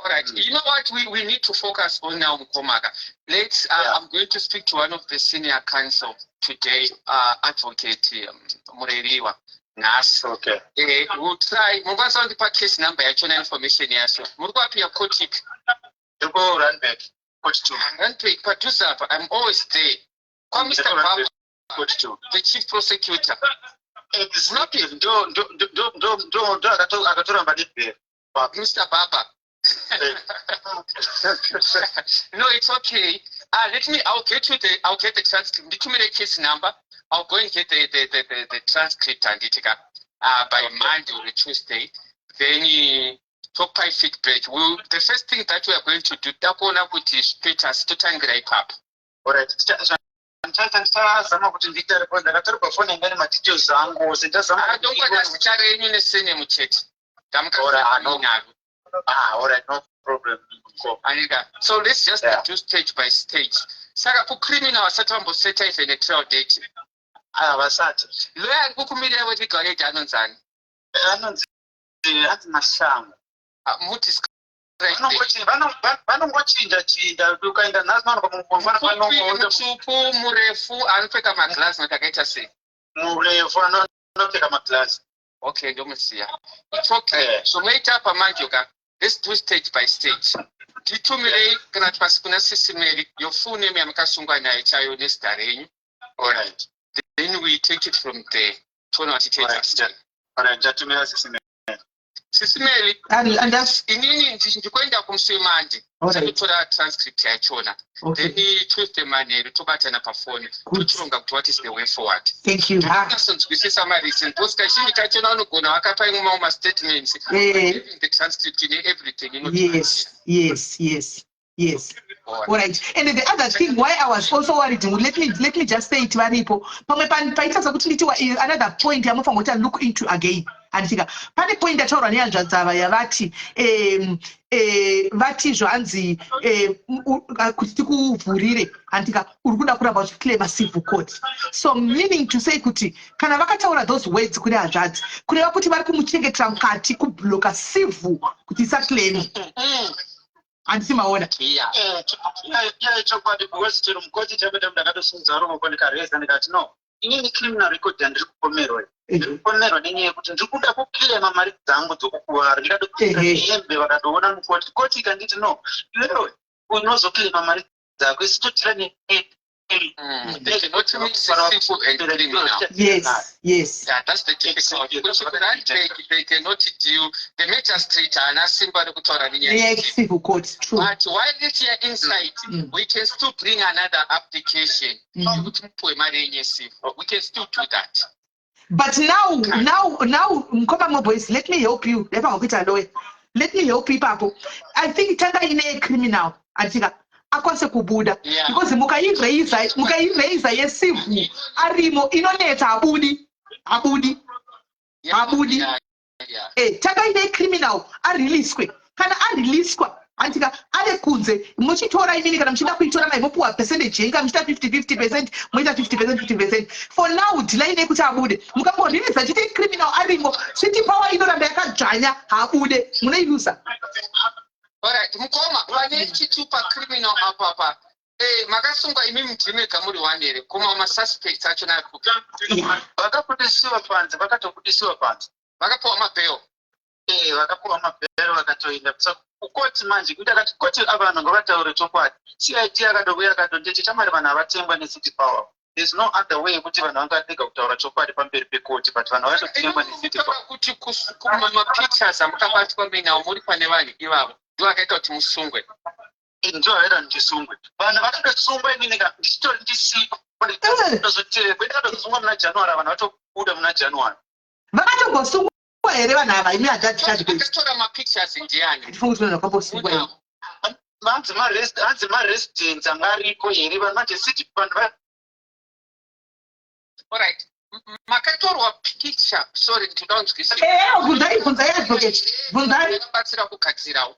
All right, you know what we need to focus on now, Mukomaka? Let's yeah. I'm going to speak to one of the senior counsel today, Advocate Mureriwa, nhasi. Okay. We'll try. Mungakwanisa kundipa case number yachona, information yacho? Muri kuappear court ipi? Ndiko Randburg, court 2. Randburg, padhuze apa. I'm always there kwaMr Baba, Court 2. the chief prosecutor. Exactly, ndo ndo ndo ndo ndo ndo akatoramba nebail. Mr Baba. No, it's okay. Let me I'll get you the I'll get the transcript. Nditumire case number, I'll go and get the transcript, anditika, by Monday or Tuesday. Then tokupai feedback. The first thing that we are going to do, takuona kuti status, totangira ipapo. Alright, ndichazama kuti ndiite report. Ndakatorerwa foni yanga nemadetails angu ose, ndazama. Adongwana zita renyu nesurname chete. Alright, no. Ndamukanaro. Ah, alright, no problem. Go. Anika, so let's just do stage by stage. Saka kucriminal vasati vamboseta even a trial date? Ah, vasati. Lawyer ari kukumirira welegal aid anonzani? Anonzi, anzi Mashango. Ah, mudescribe. Vanongochinja chinja. Ukaenda nhasi Mupfupi, mutsvuku, murefu, anopfeka maglass, nokuti akaita sei? Murefu, anopfeka maglass. Okay, ndomuziya. It's okay. Zvomoita apa manje ka, let's do stage by stage. Nditumirei kana kuti pasi kuna Sisimeri your full name yamakasungwa nayo chaiyo nezita renyu. Alright. Then we take it from there, toona kuti toita sei. Alright, ndichatumira Sisimeri. Sisimeri, And inini ndikuenda kumusi weMonday. Totora transcript yachona. Then Tuesday manheru tobatana pafoni, tochironga kuti what is the way forward. Thank you. Ah, Tinasonzwisisa mareason, because kazhinji kachona unogona vakapa imwe mamwe mastatements. Having the transcript ne-everything. Yes. All right. And the other thing why I was also worried, let me just say it varipo. Pamwe paita sekuti nditi another point yamufanira kuti look into again. Handika pane point yataurwa nehanzvadzi ava yavati vati zvanzi kuti tikuvhurire, handika, uri kuda kuramba uchiclaima civil court. So meaning to say kuti kana vakataura those words kune hanzvadzi, kureva kuti vari kumuchengetera mukati, kublocka civil kuti isaclaim. Handisi maona? Yeah. Iya, chokwadi, because chero mukoti chakuita, ndakatosimudza ruoko ndikareza, ndikati, "No, inini criminal record yandiri kupomerwa, ndiri kupomerwa nenyaya yekuti ndiri kuda kuclaima mari dzangu dzokukuvara." Ndikatopfeka hembe, vakatoona mukoti. Koti ikanditi, "No, iwewe unozoclaima mari dzako, isu totira ne." They cannot mix civil and criminal. Yeah, that's the difficulty. Kuti kuRandburg they cannot deal. The magistrate haana simba rekutaura nenyaya Civil court, true. But while it's here inside, we can still bring another application yekuti mupiwe mari yenyu yecivil. We can still do that. But now, mukoma Moboys, let me help you. Ndaifanira kuita lawyer. Let me help you ipapo. I think tanga ine criminal, andika, akwanise kubuda. Because mukairaisa yecivil arimo, inonetsa, abudi, abudi, abudi. Tanga ine criminal, ariliswe. Kana ariliswa, andika, ave kunze, muchitora imini kana muchida kuitora mai mopuwa percentage yenyu. Kana muchida 50 50%, moita 50%, 50%. For now delay nekuti abude. Mukangoreleasa chiti criminal arimo, city power inoramba yakadzvanya, haabude, munoilusa. Alright, mukoma, pane chitupa criminal apa. Makasungwa imi mudhimega muri one here? Kuma masuspects acho napo? Vakabudisiwa panze, vakatobudisiwa panze. Vakapiwa mabail? Vakapiwa mabail, vakatoenda kukoti. Manje kuti akati koti, vanhu ngavataure chokwadi. CID akadouya akatonditi, "Chamari, vanhu havatengwa necity power. There's no other way yekuti vanhu vangarega kutaura chokwadi pamberi pekoti, but vanhu vatotengwa necity power." Kuti mapictures amukabatwa muinawo muri pane vanhu ivavo ndo akaita kuti musungwe? Ndo akaita ndisungwe. Vanhu vakatosungwa, inini ka ndichitori ndisipo. Ndakatosungwa muna January, vanhu vatobuda muna January. Vakatombosungwa here vanhu ava, imi hanzvadzi? Akatora mapictures ndiani? Ndifunga kuti vanhu vakambosungwa here? Hanzi maresidents anga ariko here vanhu manje city vanhu. Alright, makatorwa picture, sorry, ndinoda kunzwisisa. Bvunzai, bvunzai, advocate, bvunzai. Batsira kugadzirawo.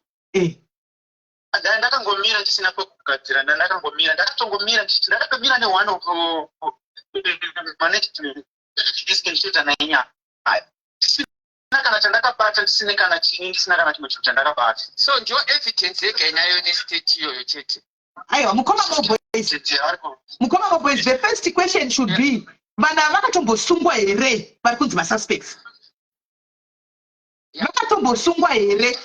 Ndakangomira ndisina kwekugadzira. Ndakangomira, ndakatongomira, ndakatomira neone of management ndichitoita nainyaya, ndisina kana chandakabata, ndisine kana chini, ndisina kana chimwe chinhu chandakabata. So ndiyo evidence yega inayo nestate iyoyo chete? Aiwa, mukoma Moboys, mukoma Moboys, the first question should be, vanhu ava vakatombosungwa here? Vari kunzi masuspects vakatombosungwa here?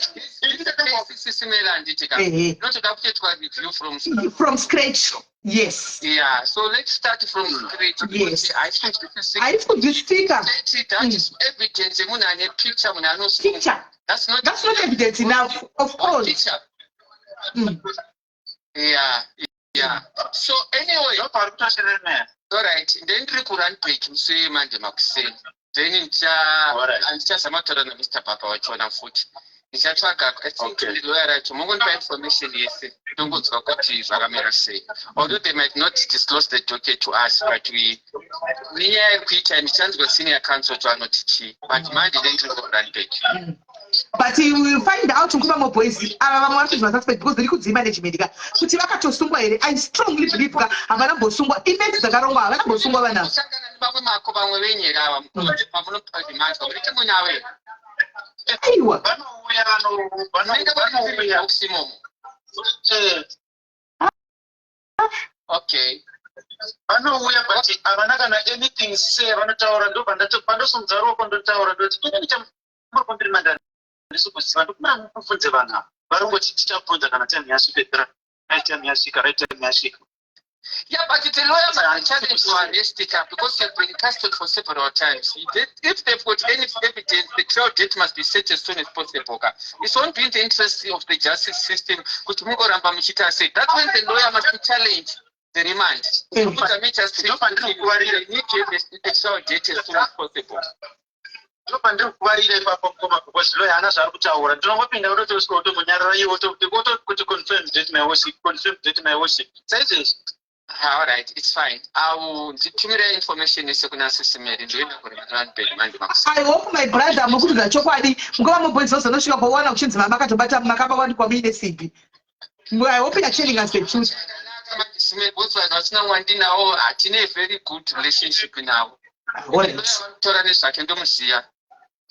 Inotoda kutoitwa review from From scratch, yes. Yeah, so let's start from scratch. Yes. Haisi. Haisi kunzwisisika. That is evidence yemunhu ane picture, munhu anosungwa. Picture. That's not, That's not evidence enough, of course. Picture. Yeah, so anyway. Ndopari kutosheremera. Alright, then ndiri kuRandburg musi weMonday makuseni, then handichazama kutaura naMr Papa wachona futi. Ndichatsvaga, I think, lawyer racho, mongondipa information yese, tongonzwa kuti zvakamira sei. Although they might not disclose the docket to us, but we nenyaya iri kuita, ndichanzwa senior counsel to anoti chii. But manje ndendiri kuRandburg. But we will find out, mukoma Moboys, ava vamwe vari kunzi masuspect, because iri kunzi management ka, kuti vakatosungwa here. I strongly believe ka havana mbosungwa. Events dzakarongwa, havana mbosungwa vanhu ava. Kusangana nevamwe mako, vamwe venyera ava pamunomanzwa munenge munawo here? Aiwa. Vanouya. Munenge Vanouya. muri imomo? Okay. Vanouya, but havana kana anything say. Vanotaura, ndo pandosumudza ruoko, ndotaura, ndoti, "Inini chamuri kundiri mandani handisi kuziva, ndokumira mubvunze vanhu ava." Varongoti, "Tichabvunza kana time yasvika, right time yasvika, right time yasvika." Yeah, but the lawyer must challenge to arrest it because they've been casted for several times. If they've got any evidence, the trial date must be set as soon as possible. It won't be in the interest of the justice system kuti mungoramba muchiita sei. That's when the lawyer must be challenged the remand. Ndopandiri They need to have a trial date as soon as possible. Ndopandiri kuvarira ipapo, mukoma, because lawyer haana zvaari kutaura. Ndinongopinda, kutotosvika, kutongonyarara iwo, kuti, "Confirm date, my worship, confirm date, my worship," saizvezvi. All right, it's fine. I will nditumire information yese kuna Sisi Mary, ndoenda kuRandburg manje makuseni. I hope, my brother, muri chokwadi. Mukoma Moboys, vazonosvika kwawana kuchinzi makatobata, makabawanikwa muine simbi. I hope you are telling us the truth. Because vanhu vasina mwandinawo, hatine very good relationship navo. Tora nezvake, ndomuziya.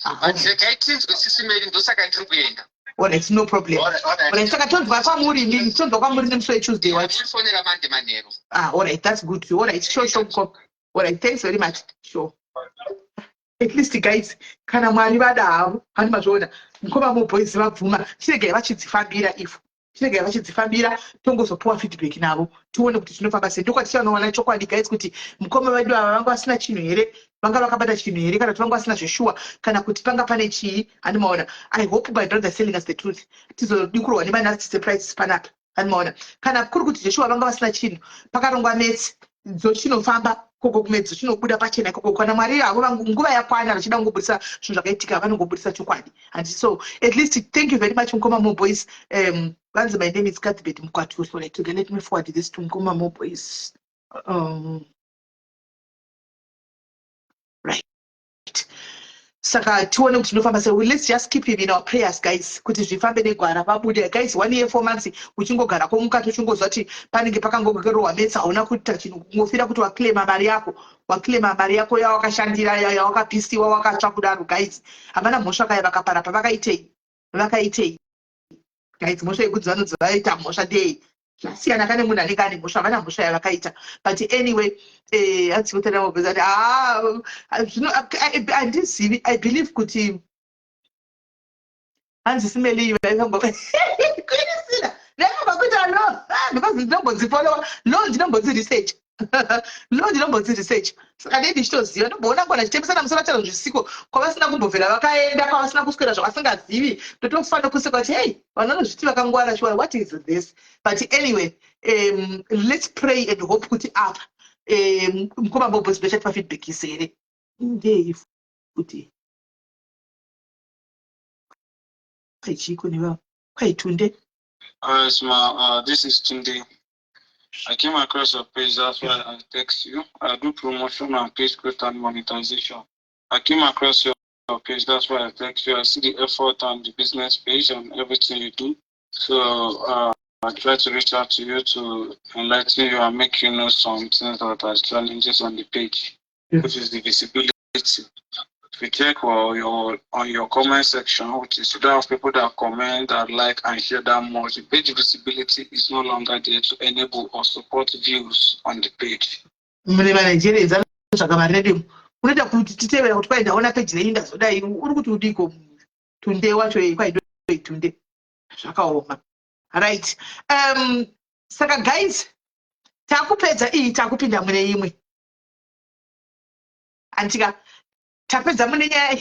But regai tinzwe Sisi Mary, ndosaka ndiri kuenda. Alright, no problem. Alright, saka tonzwa kwamuri nini? Tonzwa kwamuri nemusi weTuesday wacho. Fonera mande manheru. Ah, alright, that's good. Alright, sure, mukoma. Alright, thanks very much. Sure. At least, guys, kana Mwari vada havo, hani mazviona, mukoma Moboys vabvuma, chiregai vachidzifambira ifo. Chiregai vachidzifambira, tongozopiwa feedback navo, tione kuti zvinofamba sei. Ndokwatichanowana chokwadi, guys, kuti mukoma vedu ava vanga vasina chinhu here, vanga vakabata chinhu here, kana kuti vanga vasina zveshuwa, kana kuti panga pane chii? Hani maona? I hope my brother is telling us the truth. Tizodikurwa nemanasty surprises panapa. Hani maona? Kana kuri kuti zveshuwa vanga vasina chinhu, pakarongwa maths, dzochinofamba koko kumedzo, chinobuda pachena ikoko. Kana Mwari havo nguva yakwana vachida kungobudisa zvinhu zvakaitika, vanongobudisa chokwadi. And so at least, thank you very much, mukoma Moboys. Vanzi, "My name is Cuthbert Mukwatu." Right, okay, let me forward this to mukoma Moboys. Right, saka tione kuti zvinofamba sei. Let's just keep him in our prayers, guys, kuti zvifambe negwara, vabude. Guys, one year 4 months uchingogara kwomukati, uchingozwa kuti panenge pakangokerohwa maths, hauna kuita chinhu, kungofira kuti waclaima mari yako, waclaima mari yako yawakashandira, yawakapisiwa, wakatsva kudaro. Guys, havana mhosva kaya. Vakaparapa, vakaitei? Vakaitei, guys? Mhosva yekudzi vanonzi vaita mhosva ndei? Zvasiyana kane munhu anenge ane mhosva, havana mhosva yavakaita. But anyway, hanzi ah, zvino handizivi. I believe kuti hanzi simeli vaifamba kuirisina ndaifamba kuita law, because ndinombodzi-followa law, ndinombodzi-research law, ndinombodzi-research. Saka dei ndichitoziva, ndomboona ngona chitembesana musoro charo zvisiko kwavasina kumbobvera vakaenda, kwavasina kuswera, zvavasingazivi. Ndotofanira kuseka kuti, "Hei, vanhu vanozviti vakangwara shuwa, what is this?" But anyway, let's pray and hope kuti apa mukoma Bobosi bechatipa feedback izere. Ndei futi kwaichiko neva kwaitunde. Alright, ma, this is Tunde. I came across your page, that's why I text you. I do promotion and page growth and monetization. I came across your page, that's why I text you. I see the effort and the business page and everything you do. So I try to reach out to you to enlighten you and make you know some things that are challenges on the page, which is the visibility. If you check on your comment section, which is you don't have people that comment, that like and share that much, the page visibility is no longer there to enable or support views on the page. Mune maNigerians anotsvaga mari. Unoita kuti titevera kuti kwai ndaona peji renyu, ndazodai. Uri kuti udiko Tunde wacho? Kwai Tunde, zvakaoma. Right, saka guys, takupedza iyi, takupinda mune imwe andika. Tapedza mune nyaya.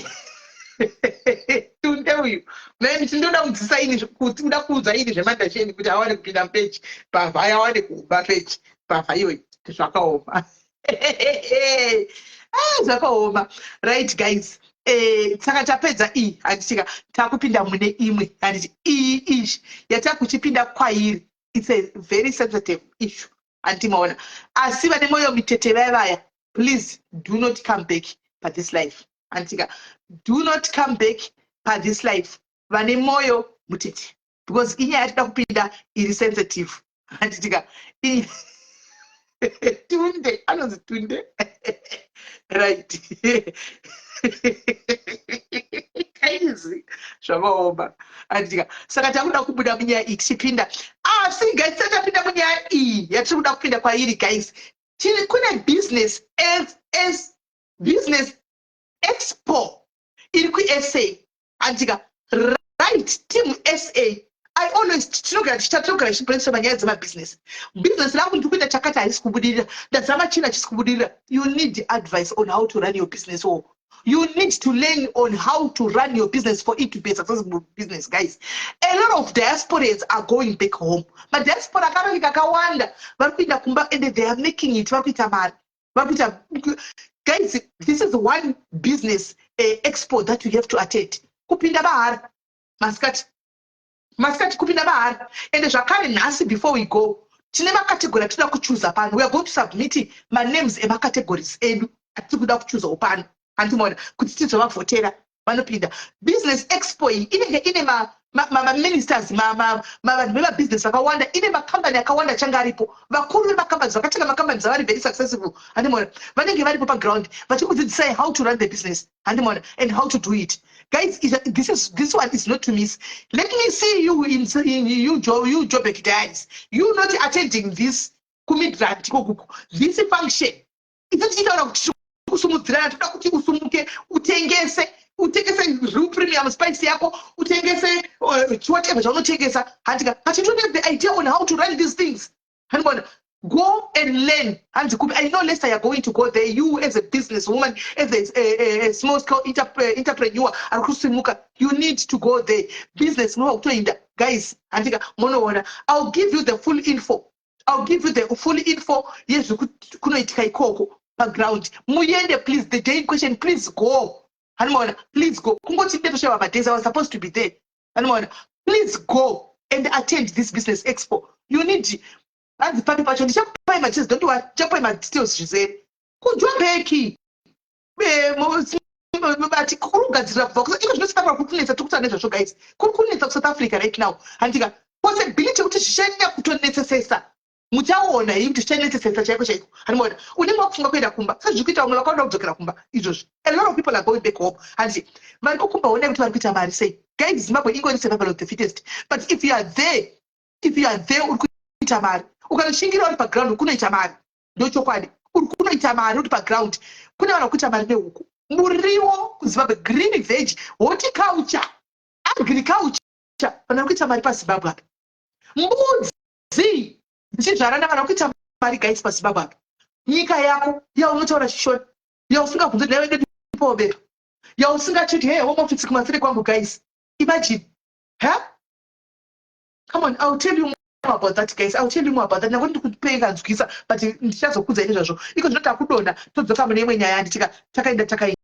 Tunde uyu tindoda kudzidzisa ini kuti uda kuudza ini zvemandasheni kuti awane kupinda mupeji bhavha, awane kuumba peji bhavha iyoyi. Zvakaoma. Ah, zvakaoma. Right guys, saka tapedza iyi, handitika? Takupinda mune imwe, handiti? Iyi ishi yatakuchipinda kwairi, it's a very sensitive issue, handimaona? Asi vane mwoyo mitete vaya vaya, please do not come back pathis life, handitika? Do not come back pathis life, vane mwoyo mutete, because inyaya yatida kupinda iri sensitive, handitika? Tunde anonzi Tunde, right guys? Zvakaoma, handitika? Saka takuda kubuda munyaya iyi tichipinda. Asi guys, tisati tapinda munyaya iyi yatiri kuda kupinda kwairi, guys, tiri kune business as business expo iri kuSA, handitika? Right, team SA, I always tinogara tinogara tichibrainstorma nyaya dzemabhizinesi. Bhizinesi rangu ndiri kuita chakati, harisi kubudirira. Ndazama china, hachisi kubudirira. You need advice on how to run your business, or you need to learn on how to run your business for it to be a successful business. Guys, a lot of diasporans are going back home. Madiaspora akarongeka akawanda vari kuenda kumba and they are making it. Vari kuita mari, vari kuita. Guys, this is one business expo that you have to attend. Kupinda mahara masikati, masikati kupinda mahara. Ende zvakare nhasi, before we go, tine macategory atinoda kuchuza pano. We are going to submit manames emacategories edu atiri kuda kuchuzawo pano, handimaona, kuti tizovavhotera vanopinda business expo iyi. Inenge ine maministers, vanhu vemabhizinesi vakawanda, ine makambani akawanda achange aripo, vakuru vemakambani vakatanga makambani avari very successful, handimaona? Vanenge varipo paground vachikudzidzisai how to run the business, handimaona, and how to do it. Guys, this one is not to miss. Let me see you in you Joburg guys, you not attending this kuMidrand ikokuku, this function. Isu tichitaura kuti kusumudzirana, toda kuti usumuke, utengese, utengese real premium spice yako, utengese whatever zvaunotengesa, handika? But you don't have the idea on how to run these things, handibona? Go and learn. Hanzi kupi? I know Lester, you're going to go there. You as a business woman, as a small scale entrepreneur ari kusimuka, you need to go there. Business munova kutoinda, guys, handika? Munoona, I'll give you the full info. I'll give you the full info yezvekunoitika ikoko paground. Muyende please. The day in question, please go, handimaona? Please go. Kungoti ndetoshava madays, I was supposed to be there, handimaona? Please go and attend this business expo. You need. Hanzi papi pacho? Ndichakupai madetails, don't worry, ndichakupai madetails zvizere. KuJobek bati kuri kugadzirira kubva iko zvino South Africa kuri kunetsa. Tiri kutaura nezvazvo, guys. Kuri kunetsa kuSouth Africa right now, handika? Possibility yekuti zvichanyanya kutonetsesesa, muchaona iyi kuti zvichanetsesesa chaiko chaiko, handimaona? Unenge wakufunga kuenda kumba sezviri kuita vamwe vakawanda kudzokera kumba izvozvi. A lot of people are going back home, handi? Vari kukumba, onai kuti vari kuita mari sei. Guys, Zimbabwe ingori survival of the fittest, but if you are there, if you are there, uri kuita. kuita mari. Ukanoshingira uri paground, kunoita mari. Ndochokwadi, uri kunoita mari uri paground. Kune vanhu vakuita mari nehuku, muriwo kuZimbabwe, green veg, horticulture, agriculture. Vanhu vari kuita mari paZimbabwe apa. Mbudzi dzichizvarana, vanhu vari kuita mari, guys, paZimbabwe apa. Nyika yako yaunotaura Chishona, yausingabvunzi ndaivendipowo bepa, yausingachiti hey, Home Office kumasere kwangu. Guys, imagine. Ha, come on, I'll tell you more about that, guys. I'll tell you more about that. Nakuti ndikupei kanzwisa, but ndichazokudza izvozvo. Iko zvino takudonha, todzoka mune imwe nyaya. Handitika takaenda takaenda.